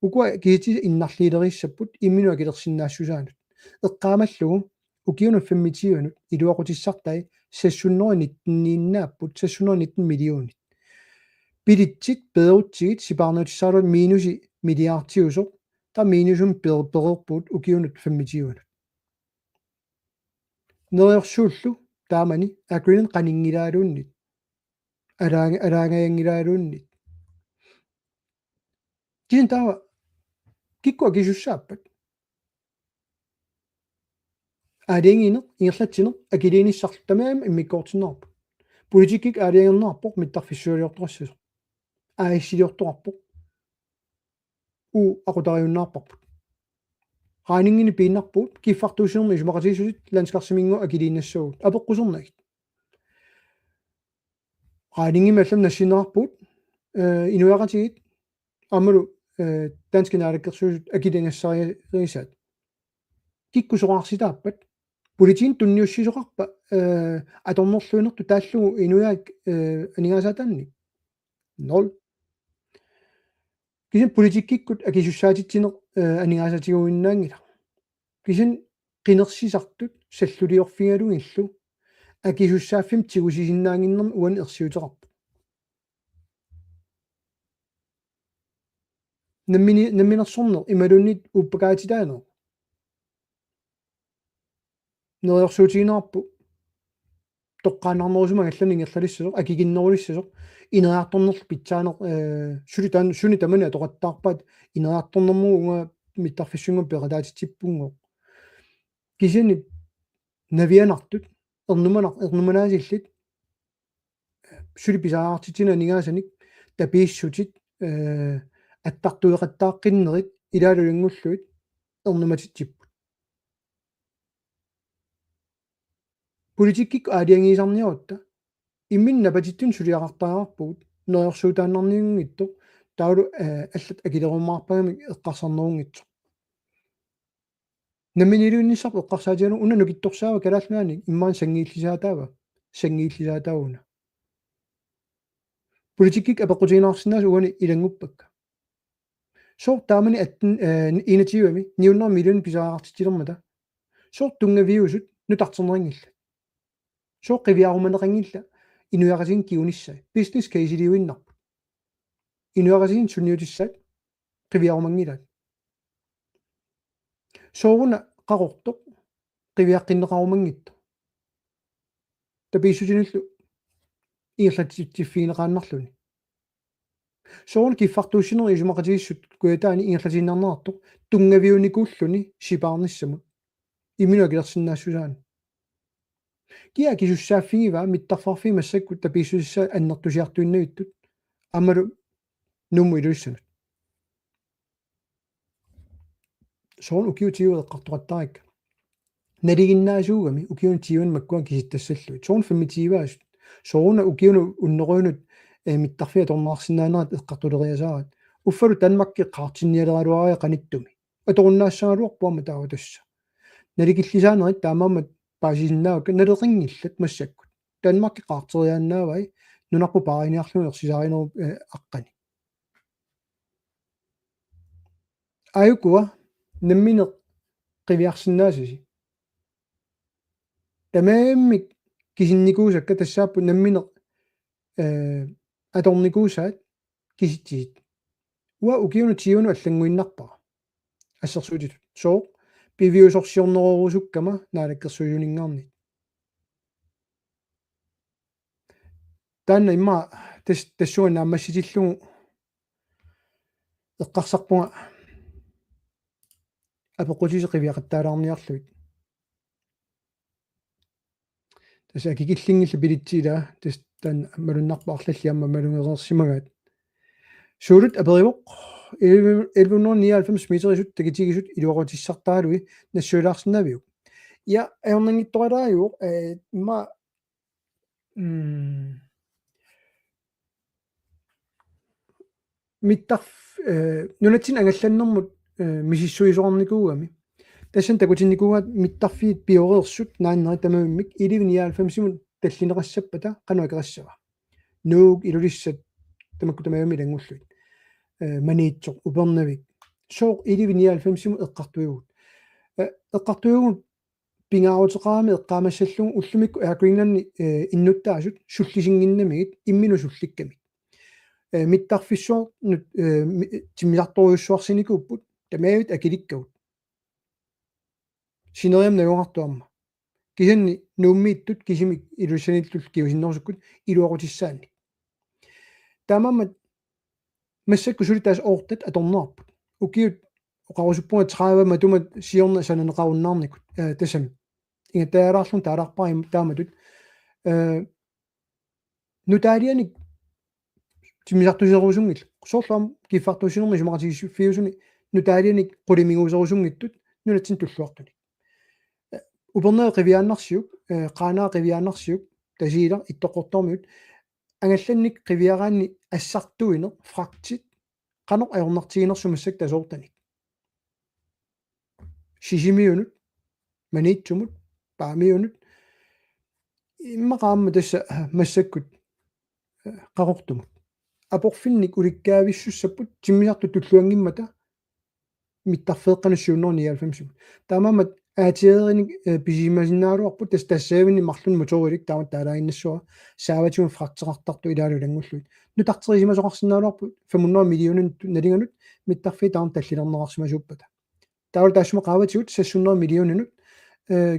Ukua kisitsisit innarliileriissapput imminut akilersinnaassusaanut. Eqqaamallugu ukiunut femogtyvenut iluaqutissartai seks hundrede nitten-iinnaapput, seks hundrede nitten millionit. Bilitsit peerutsigit sipaarniutissaraluat minusi milliardiusoq, taava minusumik peer-, pereerpugut ukiunut femogtyvenut. Neriorsuullu taamani Air Greenland qaninngilaaluunniit. Alaang-, alaangajanngilaaluunniit. Kisianni taava kikkut akisussaappat? Aalajangiineq, ingerlatsineq, akiliinissarlu tamarmik immikkoortinneqarput. Politikkikkut aalajangerneqarpoq mittarfissualiortoqassasoq. A/S-iliortoqarpoq. Uu aqutariunnaarparput. Regninginik piinnarpugut, kiffartuussinermi isumaqatigiissutit landskarsiminngooq akiliinnassavagut. Apeqqusernagu. Regningimik allamik nassiunneqarpugut, eh, inuiaqatigiit, aammalu, eh, danskit naalakkersuisut akiligassarigisaat. Kikkut soraarsitarpat, politiinut tunniussisoqarpa, eh, atornerluinertut taallugu inuiaat, eh, aningaasaataannik? Nul. Kisianni politikkikkut akisussaatitsineq, eh, aningaasaatigiuinnaanngilaq. Kisianni qinersisartut salluliorfigalugillu akisussaaffimmik tigusisinnaannginnermik uani ersiuteqarpoq. Nammini-, namminersorneq imaluunniit uuppakaatitaaneq. Neriorsuutigineqarpoq toqqaannarnerusumik angallanneq ingerlalissasoq, akikinnerulissasoq, ineriartornerlu pitsaaneq, eh, suli taan-, suni tamani atoqattaarpaat ineriartornermut uunga mittarfissunnguamik peqataatitsippunngooq. Kisianni navianartut, ernumanar-, ernumanaasillit, suli pisariaqartitsineq aningaasanik, tapiissutit, eh, attartueqattaaqqinnerit, ilaalu ilanngullugit, ernumatitsipput. Politikkikkut aalajangiisarniarutta, imminut napatitsisunut suliaqartariaqarpugut, neriorsuutaannarniunngitsoq, taavalu, eh, allat akilerumaarpagamik eqqarsarnerunngitsoq. Namminiilivinnissarput eqqarsaatigalugu una nukittorsaava Kalaallit Nunaanni immaqa sanngiillisaataava, sanngiillisaataava una. Politikkikkut apeqqutigineqarsinnaasut uani ilannguppakka. Sooq taamani atten, eh, enogtyvemi ni hundrede millionit pisariaqartitsilermata. Sooq tunngaviusut nutarterneqanngillat. Sooq qiviarumaneqanngillat inuiaqatigiinni kingunissai. Business case-iliuinnarput. Inuiaqatigiinni sunniutissaat qiviarumanngilaat. Sooruna Qaqortoq qiviaqqinneqarumanngitsoq. Tapiissutinullu ingerlatsitsiffigineqaannarluni. Sooruna kiffartuussineq isumaqatigiissut Kujataani ingerlatiinnarneqartoq tunngaviunikuulluni sipaarnissamut. Imminut akilersinnaassusaanut. Kia akisussaaffigivaa mittarfiit massakkut tapiissutissaat annertusiartuinnavittut aammalu Nuummut Ilulissanut. Sooruna ukiut tyve eqqartoqattaarikka. Nalinginnaasuugami ukiuni tyveni makkua kisittassallugit. Sooruna femogtyve-asut. Sooruna ukiunut unnerujunut, eh, mittarfiit atorneqarsinnaanerat eqqartuleriasaarat. Uffalu Danmarki qaartinnialeraluaraa qanittumi. Atorunnaassagaluarpoq aamma taava tassa. Nalikillisaanerit taamaammat paasisinnaavakka naleqanngillat massakkut. Danmarki qaarteriaannaavai nunarput paariniarlugu ersisaarinerup, eh, aqqani. Aajukua nammineq qiviarsinnaasasi. Tamarmik kisinnikuusakka tassaapput nammineq, eh, atornikuusaat kisitsisit. Uanga ukiunut tyvenut allannguinnarpara. Assersuutitut. Sooq piviusorsiornerorusukkama naalakkersuisuninngaanniit. Taanna immaqa tas-, tassunga naammassitillugu eqqarsarpunga apeqqutisi qiviaqattaalaarniarlugit. Tassa akikillinngillat bilitsit ilaa, tassa taanna malunnarpoq arlallit aamma malugereersimagaat. Suulut aperivoq, elleve, elleve hundrede nioghalvfems meterisut takitigisut iluaqutissartaralugit nassuilaarsinnaaviuk? Ja, ajornanngitsoralaajuvoq, eh, immaqa, mm, mittarf-, eh, nunatsinni angallannermut, eh, misissuisoqarnikuugami. Tassani takutinnikuugaat mittarfiit pioreersut naannerit tamarmik elleve nioghalvfemsimut tallineqassappata qanoq akeqassava? Nuuk, Ilulissat, tamakku tamarmik ilanngullugit. Eh, Maniitsoq, Upernavik. Sooq elleve nioghalvfemsimut eqqartuivugut? Eh, eqqartuivugut pingaaruteqarami eqqaamassallugu ullumikkut Air Greenlandi, eh, innuttaasut sullisinnginnamigit imminut sullikkamik. Eh, mittarfissuarnut, eh, mi-, timmisartorujussuarsinikuupput, tamarmik akilikkagut. Sineriammi najugaqartoq aamma. Kisianni Nuummiittut kisimik Ilulissanillu kingusinnerusukkut iluaqutissaannik. Taamaammat massakkut suli tassa oortat atorneqarput. Ukiut oqarusuppunga tredive matuma siorna sananeqarunnaarnikut, eh, tassami. Ingattariaalaarlunga taalaarpara im-, taamatut. Eh, nutaalianik timmisartuserusunngillat. Soorlu aamma kiffartuussinermi isumaqatigiiffigisunik nutaalianik qulimiguuserusunngitsut nunatsinni tulluartunik. Eh, Upernavik qiviaannarsiuk, eh, Qaanaaq qiviaannarsiuk, Tasiilaq Ittoqqortoormiut, angallannik qiviaraanni assartuineq, fragtit, qanoq ajornartiginersoq massakkut tasoortanik. Sisimiunut, Maniitsumut, Paamiunut, immaqa aamma tassa, eh, massakkut, eh, Qaqortumut. Aporfinnik ulikkaavissussapput timmisartut tulluanngimmata mittarfeeqqanut syv hundrede nioghalvfemsimut. Taamaammat aatierinik, eh, pisimasinnaagaluarput tassa tassaavinni marlunnik motorilik taamatut taalaaginnassavara saavatigut fragteqartartut ilaalu ilanngullugit. Nutarterisimasoqarsinnaagaluarput fem hundrede millioninut nalinganut mittarfiit taama tallilerneqarsimasuuppata. Taavalu taassuma qaavatigut seks hundrede millioninut, eh,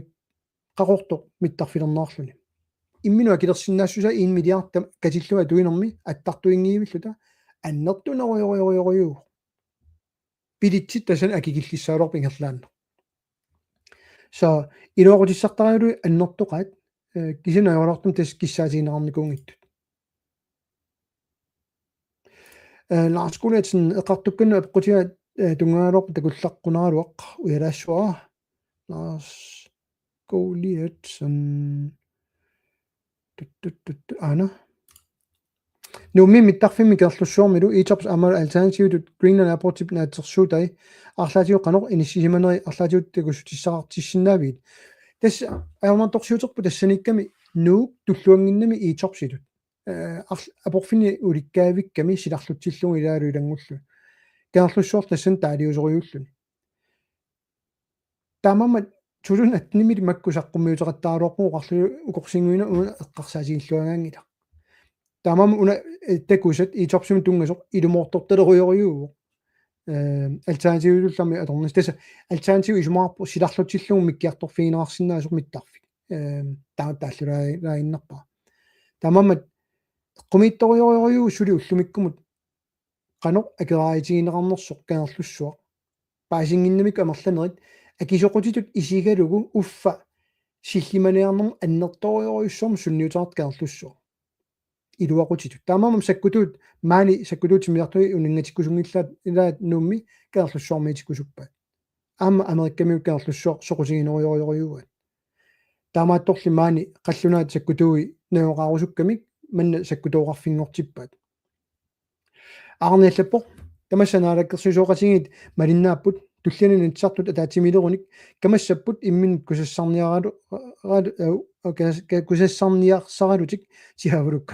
Qaqortoq mittarfilerneqarluni. Imminut akilersinnaassusaa en milliard tam-, katillugu atuinermi attartuinngivilluta annertunerujorujorujuuvoq. Bilitsit tassani akikillissagaluarput ingerlaannaq. Så iluaqutissartaraluit annertoqaat, eh, kisianni ajoraluartumik tassa kissaatigineqarnikuunngitsut. Eh, Lars Gulleitsen eqqartukkannut apeqqutigaat, eh, tunngagaluarpat takullaqqunaraluaq ujalaassavara. Lars Gulleitsen. Tut, tut, tut, tut, aana. Nuummi mittarfimmi Kangerlussuarmilu ETOPS aamma alternativitut Greenland Airportip naatsorsuutai arlaatigut qanoq inissisimaneri arlaatigut takussutissaqartissinnaavigit? Tassa ajornartorsiuterput tassaniikkami Nuuk tulluannginnami ETOPSitut. Eh, arl-, aporfinni ulikkaavikkami silarlutsillugu ilaalu ilanngullugit. Kangerlussuaq tassani taaliusorujuulluni. Taamaammat tuutuusoq attenimili makku saqqummiuteqattaaraluarpugut oqarluni ukorsinnguinnaq una eqqarsaatigilluagaanngilaq. Taamaammat una, eh, takusat ETOPSimut tunngasoq ilumoortortalerujorujuuvoq. Eh, alternativitullu aamma atornissaq. Tassa alternativ isumaqarpoq silarlutsillugu mikkiartorfigineqarsinnaasoq mittarfik. Eh, taama taallulaaginnarpara. Taamaammat eqqumiitsorujorujuuvoq suli ullumikkumut qanoq akeraarutigineqarnersoq Kangerlussuaq. Paasinnginnamikku amerlanerit akisoqutitut isigalugu uffa sillimaniarnermut annertoorujussuarmik sunniuteqartoq Kangerlussuaq. Iluaqutitut. Taamaammat sakkutuut, maani sakkutuut timmisartui uninngatikkusunngilaat ilaat Nuummi Kangerlussuarmiitikkusuppaat. Aamma Amerikkamiut Kangerlussuaq soqutiginerujorujuuaat. Taamaattorli maani qallunaat sakkutuui najugaqarusukkamik manna sakkutooqarfinngortippaat. Arniallappoq, tamassa naalakkersuisooqatigiit malinnaapput, tulliani Inatsisartut ataatsimiilerunik, kamassapput imminnut kusassarniaralu-, ralu-, eh, kas-, ka-, kusassarniarsaralutik tiaavuluk.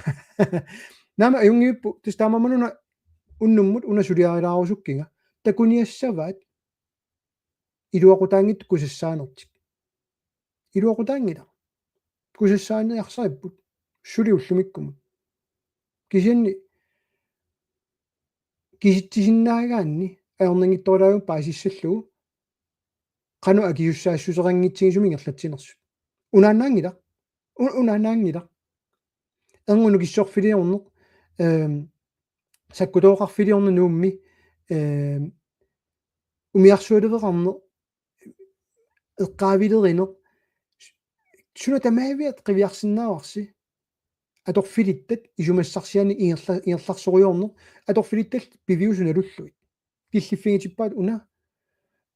Naamik ajunngivippoq, tassa taamaammat una unnummut una suliarilaarusukkiga. Takuniassavaat iluaqutaanngitsut kusassaanertik. Iluaqutaanngilaq. Kusassaaniarsaripput. Suli ullumikkumut. Kisianni kisitsisinnaagaanni ajornanngitsorujussuuvoq paasissallugu qanoq akisussaassuseqanngitsigisumik ingerlatsinersut. Unaannaanngilaq. U-, unaannaanngilaq. Erngup nukissorfiliorneq, ehm, sakkutooqarfiliorneq Nuummi, ehm, umiarsualiveqarneq, eqqaavilerineq, suna tamaaviat qiviarsinnaavarsi. Atorfilittat isumassarsianik ingerla-, ingerlarsorujoorneq, atorfilittallu piviusut nalullugit. Killiffigitippaat una.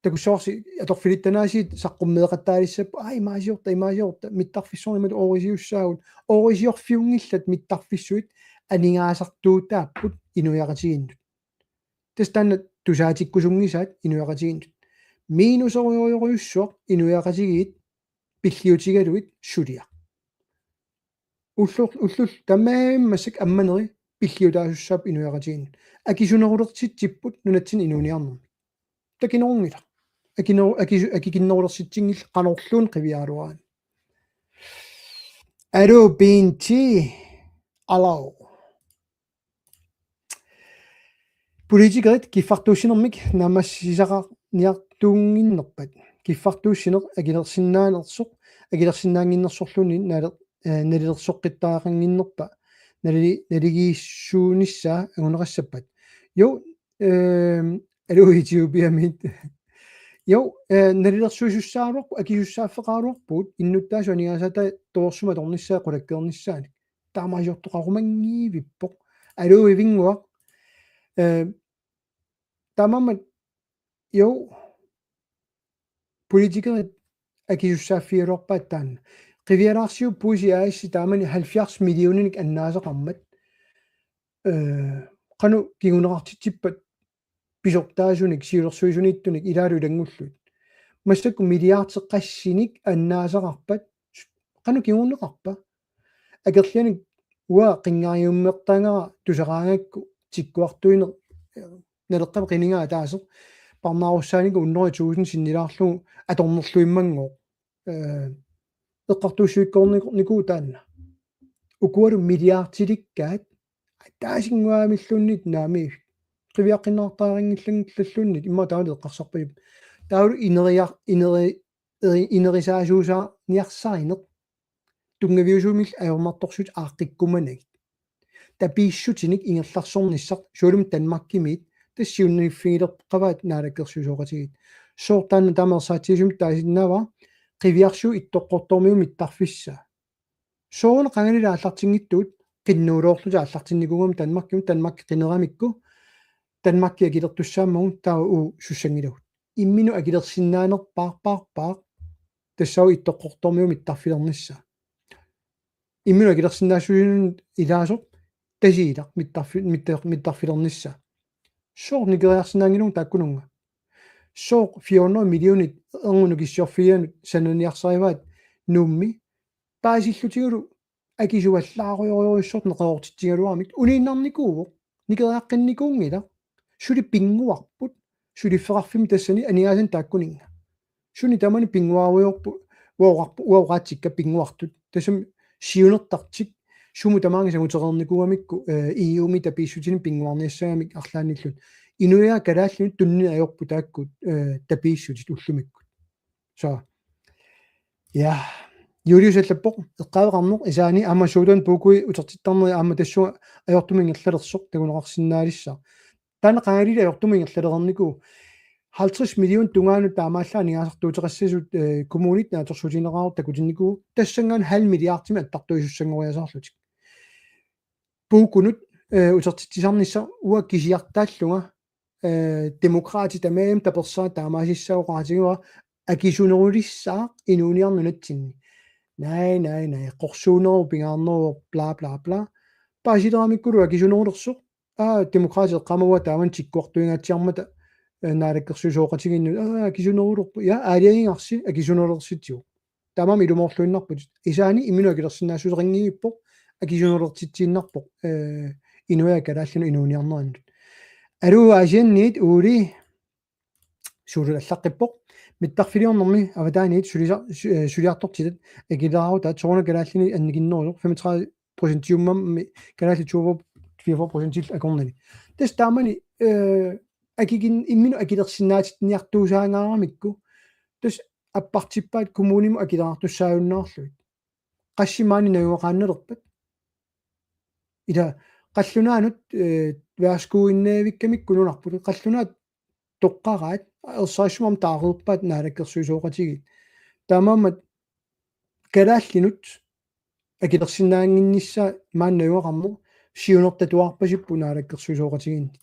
Takussavarsi atorfilittanaasiit saqqummeeqattaalissapput, aa, imaasiorta, imaasiorta, mittarfissuarnik imatut oorisiussaagut, oorisiorfiunngillat mittarfissuit aningaasartuutaapput inuiaqatigiinnut. Tassa taanna tusaatikkusunngisaat inuiaqatigiinnut. Minuserujorujussuaq inuiaqatigiit pilliutigalugit suliaq. Ullul-, ullullu tamarmik massakkut ammaneri pilliutaasussaapput inuiaqatigiinnut. Akisunerulersitsipput nunatsinni inuuniarnermi. Takinerunngilaq. Akineru-, akisu-, akikinnerulersitsinngillat qanorluunniit qiviaraluaraanni. Aluu, Pinti. Aluu. Politikerit kiffartuussinermik naammassisaqarniartuunnginnerpat. Kiffartuussineq akilersinnaanersoq, akilersinnaannginnersorluunniit nali-, eh, nalilersoqqittariaqannginnerpa, nali-, naligiissuunissaa anguneqassappat. Jo, ehm, aluu Etiopiamiit. Jo, eh, nalilersuisussaaluarput, akisussaaffeqaraluarpugut, innuttaasut aningaasaataat torersumik atornissaat qulakkeernissaannik. Taamaasiortoqarumanngiivippoq. Aluu Ivinnguaq. Eh, taamaammat, jo, politikerit akisussaaffigaluarpaat taanna. Qivialaarsiuk Puisi A/S taamani halvfjerds millioninik annaasaqarmat. Eh, qanoq kinguneqartitsippat pisortaasunik, siulersuisuniittunik ilaalu ilanngullugit. Massakkut milliardeqassinik annaasaqarpat, qanoq kinguneqarpa? Akerlianik uanga qinngariummeertaagara tusaraangakku tikkuartuineq, eh, Naleqqami qinigaa ataaseq, parnaarussaanikut hundrede tusind sinnilaarlugu atornerluimmanngoq. Eh, eqqartuussuikkoornikuuvoq taanna. Ukualu milliardilikkaat ataasinnguamilluunniit naamik qiviaqqinnaartariaqanngillalluunniit immaqa taanna eqqarsarpajuk. Taavalu ineria-, ineri-, eri-, inerisaasuusaarniarsarineq tunngaviusumik ajornartorsiut aaqqikkumanagit. Tapiissutinik ingerlaarsornissaq, soorlumi Danmarkimiit, tassa siunnerfigileqqavaat naalakkersuisooqatigiit. Sooq taanna taama ersaatsigisumik taasinnaavara, qiviarsiuk Ittoqqortoormiut mittarfissaa. Sooruna qangali aallartinngitsugut, qinnuuloorluta aallartinnikuugami Danmarkimut, Danmarki qineramikku, Danmarki akilertussaammagu taava uagut sussanngilagut. Imminut akilersinnaanerpaarpaarpaaq, tassaavoq Ittoqqortoormiut mittarfilernissaa. Imminut akilersinnaassusinermi ilaasoq Tasiilaq mittarfi-, mittar-, mittarfilernissaa. Sooq nikeriarsinnaanngilagut taakkununnga? Sooq fire hundrede millionit erngup nukissiorfigianut sananiarsarivaat Nuummi? Paasillutigulu akisuallaarujorujussuartut neqeroortitsigaluaramik uniinnarnikuuvoq, nikeriaqqinnikuunngilaq. Suli pinnguarput, suliffeqarfimmi tassani aningaasanik taakkuninnga. Suni tamani pinnguarujoorput, uagut oqarput, uagut oqaatsikka pinnguartut. Tassami siunertartik sumut tamaanga sangutereernikuugamikku, eh, E U-mi tapiissutinik pinnguarniassagamik arlaannilluunniit. Inuiaat kalaallinut tunnineq ajorput taakku, eh, tapiissutit ullumikkut. Så. Ja. Julius allappoq, eqqaaveqarneq, Isaani aamma Suutan puukui utertittarneri aamma tassunga ajortumik ingerlalersoq takuneqarsinnaalissaaq. Taanna qangalili ajortumik ingerlalereernikuuvoq. Halvtreds million tungaanut taamaallaat aningaasartuuteqassasut, eh, kommunit naatsorsuutigineqartut takutinnikuuvoq, tassanngaannaq halv milliardimik attartuisussanngoriasaarlutik. Puukunut, eh, utertitsisarnissaq uanga kisiartaallunga, eh, Demokraatit tamarmik tapersersornerat taamaasissaaq, oqaatigivara akisunerulissaaq inuuniarneq nunatsinni. Nej, nej, nej, qorsuunerup pingaarneruvoq, bla, bla, bla. Paasileramikkulu akisunerulersoq. Aa, Demokraatit eqqaamavaa taamani tikkuartuingaatsiarmata, eh, naalakkersuisooqatigiinnut. Aa, akisunerulerpoq. Ja, aalajangigarsi akisunerulersitsivoq. Taamaammat ilumoorluinnarputit. Isaani imminut akilersinnaassuseqanngivippoq, akisunerulertitsiinnarpoq, eh, inuiaat kalaallinut inuuniarnerannut. Aluu, Aasianniit Uuli, suululallaqqippoq. Mittarfiliornermi avataaniit sulisa-, su-, eh, suliartortitat akileraarutaat soorunami kalaallinik annikinnerusoq femogtredive procentiummammi kalaallit toogfyrre, fireogfyrre procentillu akornanni. Tassa taamani, eh, akikin-, imminut akilersinnaatitsiniartuusaangaaramikku. Tassa appartippaat kommunimut akileraartussaajunnaarlugit. Qassit maani najugaqaannalerpat? Ila qallunaanut, eh, værsgoinnavikkamikku nunarput. Qallunaat toqqaraat, ersarissumik taareerpaat naalakkersuisooqatigiit. Taamaammat kalaallinut akilersinnaannginnissaa maani najugaqarneq siunertatuarpasippoq naalakkersuisooqatigiinni.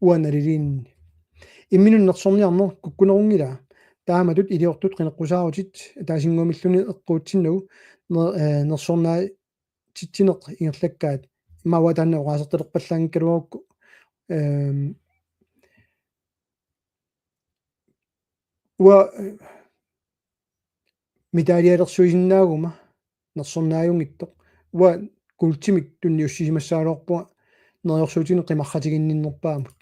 Uanga naliliinni. Imminut nersorniarneq kukkunerunngilaa. Taamatut iliortut qineqqusaarutit ataasinnguamilluunniit eqquutsinnagu ner-, eh, nersornaa-, titsineq ingerlakkaat. Immaqa taanna oqaasertalerpallaanngikkaluarukku. Ehm, uanga, eh, mitaalialersuisinnaaguma nersornaajunngitsoq. Uanga kuultimik tunniussisimassagaluarpunga neriorsuutinik qimarratiginninnerpaamut.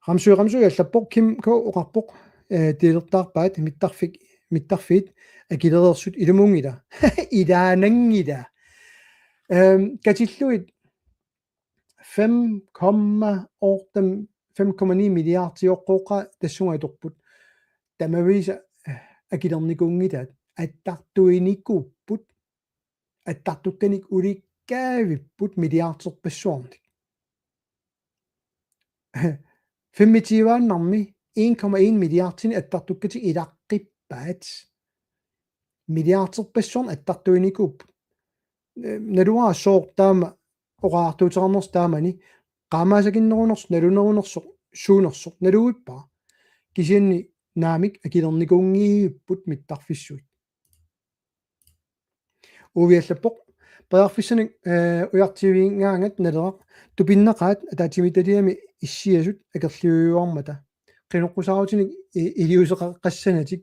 Ramsø, Ramsø allappoq, Kim K oqarpoq, eh, tiilertaarpaat mittarfik, mittarfiit akilereersut ilumuunngilaq. Ilaananngilaq. Ehm, katillugit fem komma otte, fem komma ni milliardioqqooqaat tassunga atorput. Tamaviisa, eh, akilernikuunngilaat. Attartuinikuupput. Attartukkanik ulikkaavipput milliarderpassuarnik. Femogtyveannarmi en komma en milliardinik attartukkatik ilaqqippaat. Milliarderpassuarnik attartuinikuupput. Eh, naluara sooq taama oqariartuuteqarnersoq taamani, qaamaasakinnerunersoq, nalunerunersoq, suunersoq, naluippara. Kisianni naamik akilernikuunngivipput mittarfissuit. Uvi allappoq: Periarfissanik, eh, ujartuivigaangat Naleraq tupinnaqaat ataatsimiititaliami issiasut akerliujuarmata. Qinoqqusaarutinik i-, iliuuseqaqqassanatik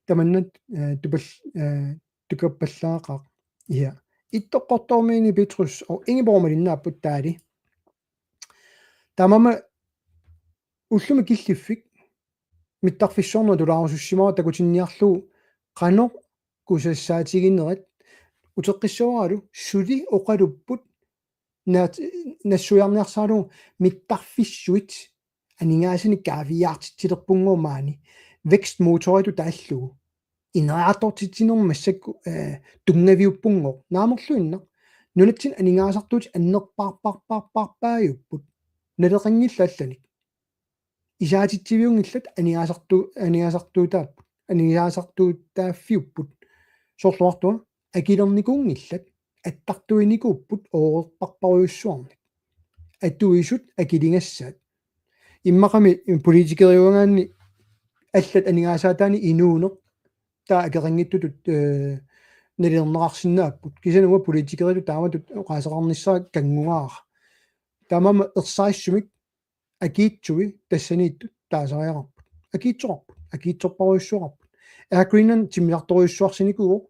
tamanna, eh, tupal-, eh, tukappallaaqaaq. Ja. Ittoqqortoormiini Petrus og Ingeborg malinnaapput taali. Taamaammat ullumi killiffik mittarfissuarnut tulaarusussimavara takutinniarlugu qanoq kusassaatiginerat. Uteqqissavaralu suli oqalupput naat-, nassuiarniarsaralugu mittarfissuit aningaasanik kaaviiaartitsilerpunngooq maani, vækstmotoritut taallugu. Ineriartortitsinermi massakkut, eh, tunngaviuppunngooq. Naamerluinnaq. Nunatsinni aningaasartuutit annerpaarpaarpaarpaajupput. Naleqanngillat allanik. Isaatitsiviunngillat aningaasartu-, aningaasartuutaapput. Aningaasartuutaaffiupput. Soorlu oqartunga akilernikuunngillat, attartuinikuupput oorerparparujussuarnik. Atuisut akiligassaat. Immaqami politikeriugaanni allat aningaasaataanni inuuneq taava akeqanngitsutut, eh, nalilerneqarsinnaapput. Kisianni uanga politikeritut taamatut oqaaseqarnissaa kanngungaara. Taamaammat ersarissumik akiitsui tassaniittut taasariaqarput. Akiitsoqarput. Akiitsorparujussuaqarput. Air Greenland timmisartorujussuarsinikuuvoq.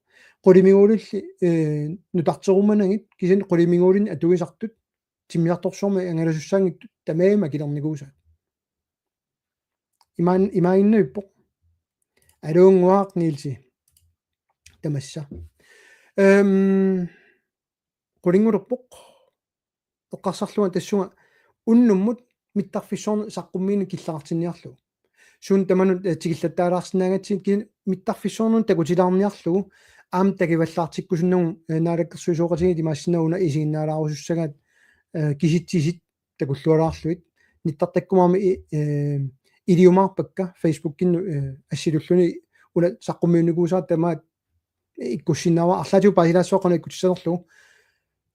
Qulimiguulilli, eh, nutarterumanagit kisianni qulimiguulinni atuisartut timmisartorsuarmik angalasussaanngitsut tamarmik akilernikuusaat. Imaan-, imaaginnavippoq. Aluunnguaq Nielsi. Tamassa. Øhm, qulinngulerpoq. Eqqarsarlunga tassunga unnummut mittarfissuarnut saqqummiineq killeqartinniarlugu. Suut tamanut, eh, tikillattaalaarsinnaagatsigit kisianni mittarfissuarnut takutilaarniarlugu aamma takivallaartikkusunnagu, eh, naalakkersuisooqatigiit imaassinnaavoq una isiginnaalaarusussagaat, eh, kisitsisit takullualaarlugit. Nittartakkumaarmi i-, eh, iliumaarpakka Facebookinnut, eh, assitulluni una saqqummiunnikuusara tamaat ikkussinnaavara arlaatigut paasilaassuaqqanut ikkutissanerlugu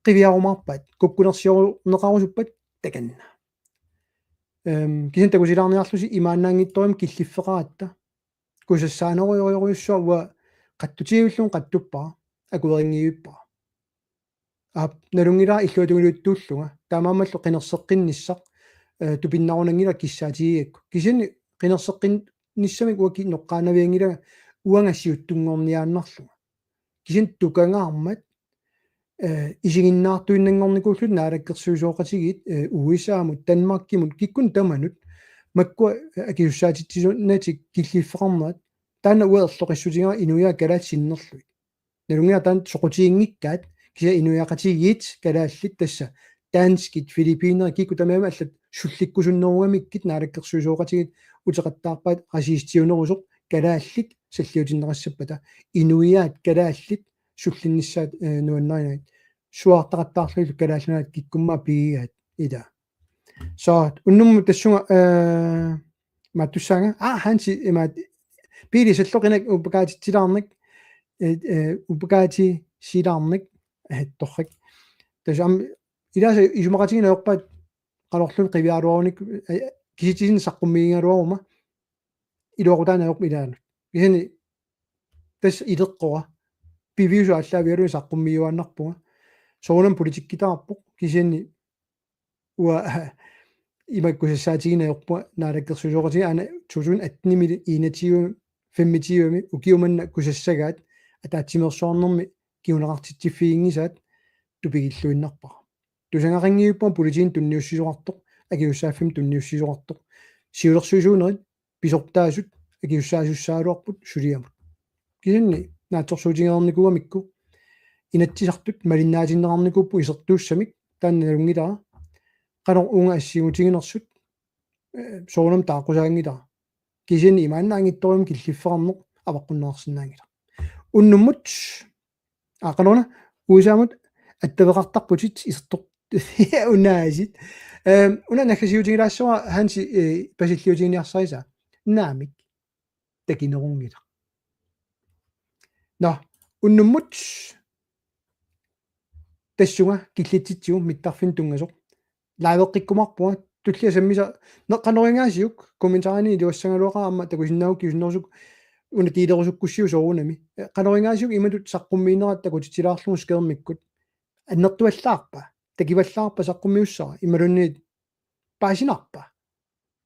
qiviarumaarpaat, kukkunersiorneqarusuppat takanna. Øhm, kisianni takutilaarniarlusi imaannaanngitsorujummik killiffeqaratta. Kusassaanerujorujussuaq uanga qatsutigivillunga qatsuppara, akuerinngivippara. Aap, nalunngilara illuatungiliuttuullunga. Taamaammallu qinerseqqinnissaq, eh, tupinnarunanngilaq kissaatigigakku. Kisianni qinerseqqinnissamik uanga kinnoqqaanavianngilanga uanga siuttunngorniaannarlunga. Kisianni tukangaarmat, eh, isiginnaartuinnanngornikuullutik naalakkersuisooqatigiit, eh, U S A-mut, Danmarkimut, kikkunnut tamanut, makkua, eh, akisussaatitsisunatik killiffeqarnerat, taanna uanga erloqissutigaara inuiaat kalaallit sinnerlugit. Nalunngilara taanna soqutiginngikkaat, kisianni inuiaqatigiit kalaallit tassa danskit, filippinerit kikkut tamarmik allat sullikkusunnerugamikkit naalakkersuisooqatigiit uteqattaarpaat racistiunerusoq kalaallit salliutinneqassappata inuiaat kalaallit sullinnissaat, eh, nuannarinagit. Suaartaqattaarlugillu kalaallit nunaat kikkummaa pigigaat ila. Så unnummut tassunga, eh, matussaanga. Ah, Hansi imaat. Piili salloqinak uppakaatitsilaarnak, eh, eh, uppakaatisilaarnak, eh, torrak. Tassa aamma ilaasa isumaqatigiinneq ajorpaat qanorluunniit qiviaraluarunik, eh, kisitsisinnik saqqummiigigaluaruma iluaqutaanngilaq ilaanut. Kisianni tassa ileqqora. Piviusoq aallaavigalugu saqqummiiuaannarpunga. Soorunami politikkitaarpoq. Kisianni uanga ima kusassaatigineq ajorpunga naalakkersuisooqatigiit aana to tusind atten-imi enogtyve femogtyve-mi ukiumanna kusassagaat ataatsimeersuarnermi kinguneqartitsiffiginngisaat tupigilluinnarpara. Tusangaqanngivippunga politiinut tunniussisoqartoq, akisussaaffimmut tunniussisoqartoq. Siulersuisuunerit pisortaasut akisussaasussagaluarput suliamut. Kisianni naatsorsuutigereernikuugamikku Inatsisartut malinnaatinneqarnikuupput isertuussamik taanna nalunngilara. Qanoq uunga assigiinnginersut, eh, soorunami taaqqusaanngilara. Kisianni imaannaanngitsorujummik killiffeqarneq avaqqunneqarsinnaanngilaq. Unnummut, aa, qanoruna, U S A-mut attaveqartarputit isertoq-, unaasit. Ehm, una naggasiutigilaassavara Hansi, eh, pasilliutiginiarsarisaa. Naamik. Takinerunngilaq. Nå, unnummut tassunga killitsitsivoq mittarfinnut tunngasoq. Liveqqikkumaarpunga tullia sammisaq, ne-, qanoq igaasiuk kommentarini iluassagaluaqaaq aamma takusinnaagukkit isunnerusuk una tiilerusukkussiuk soorunami. Qanoq igaasiuk imatut saqqummiinerat takutitsilaarlugu skærmikkut. Annertuallaarpa, takivallaarpa saqqummiussara, imaluunniit paasinarpa.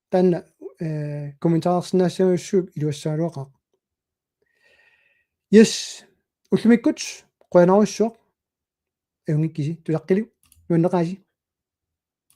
Taanna, eh, kommentarersinnaassagussuup iluassagaluaqaaq. Yes, ullumikkut qujanarsuaq. Ajunngikkisi, tusaqqilik, nuanneqaasi.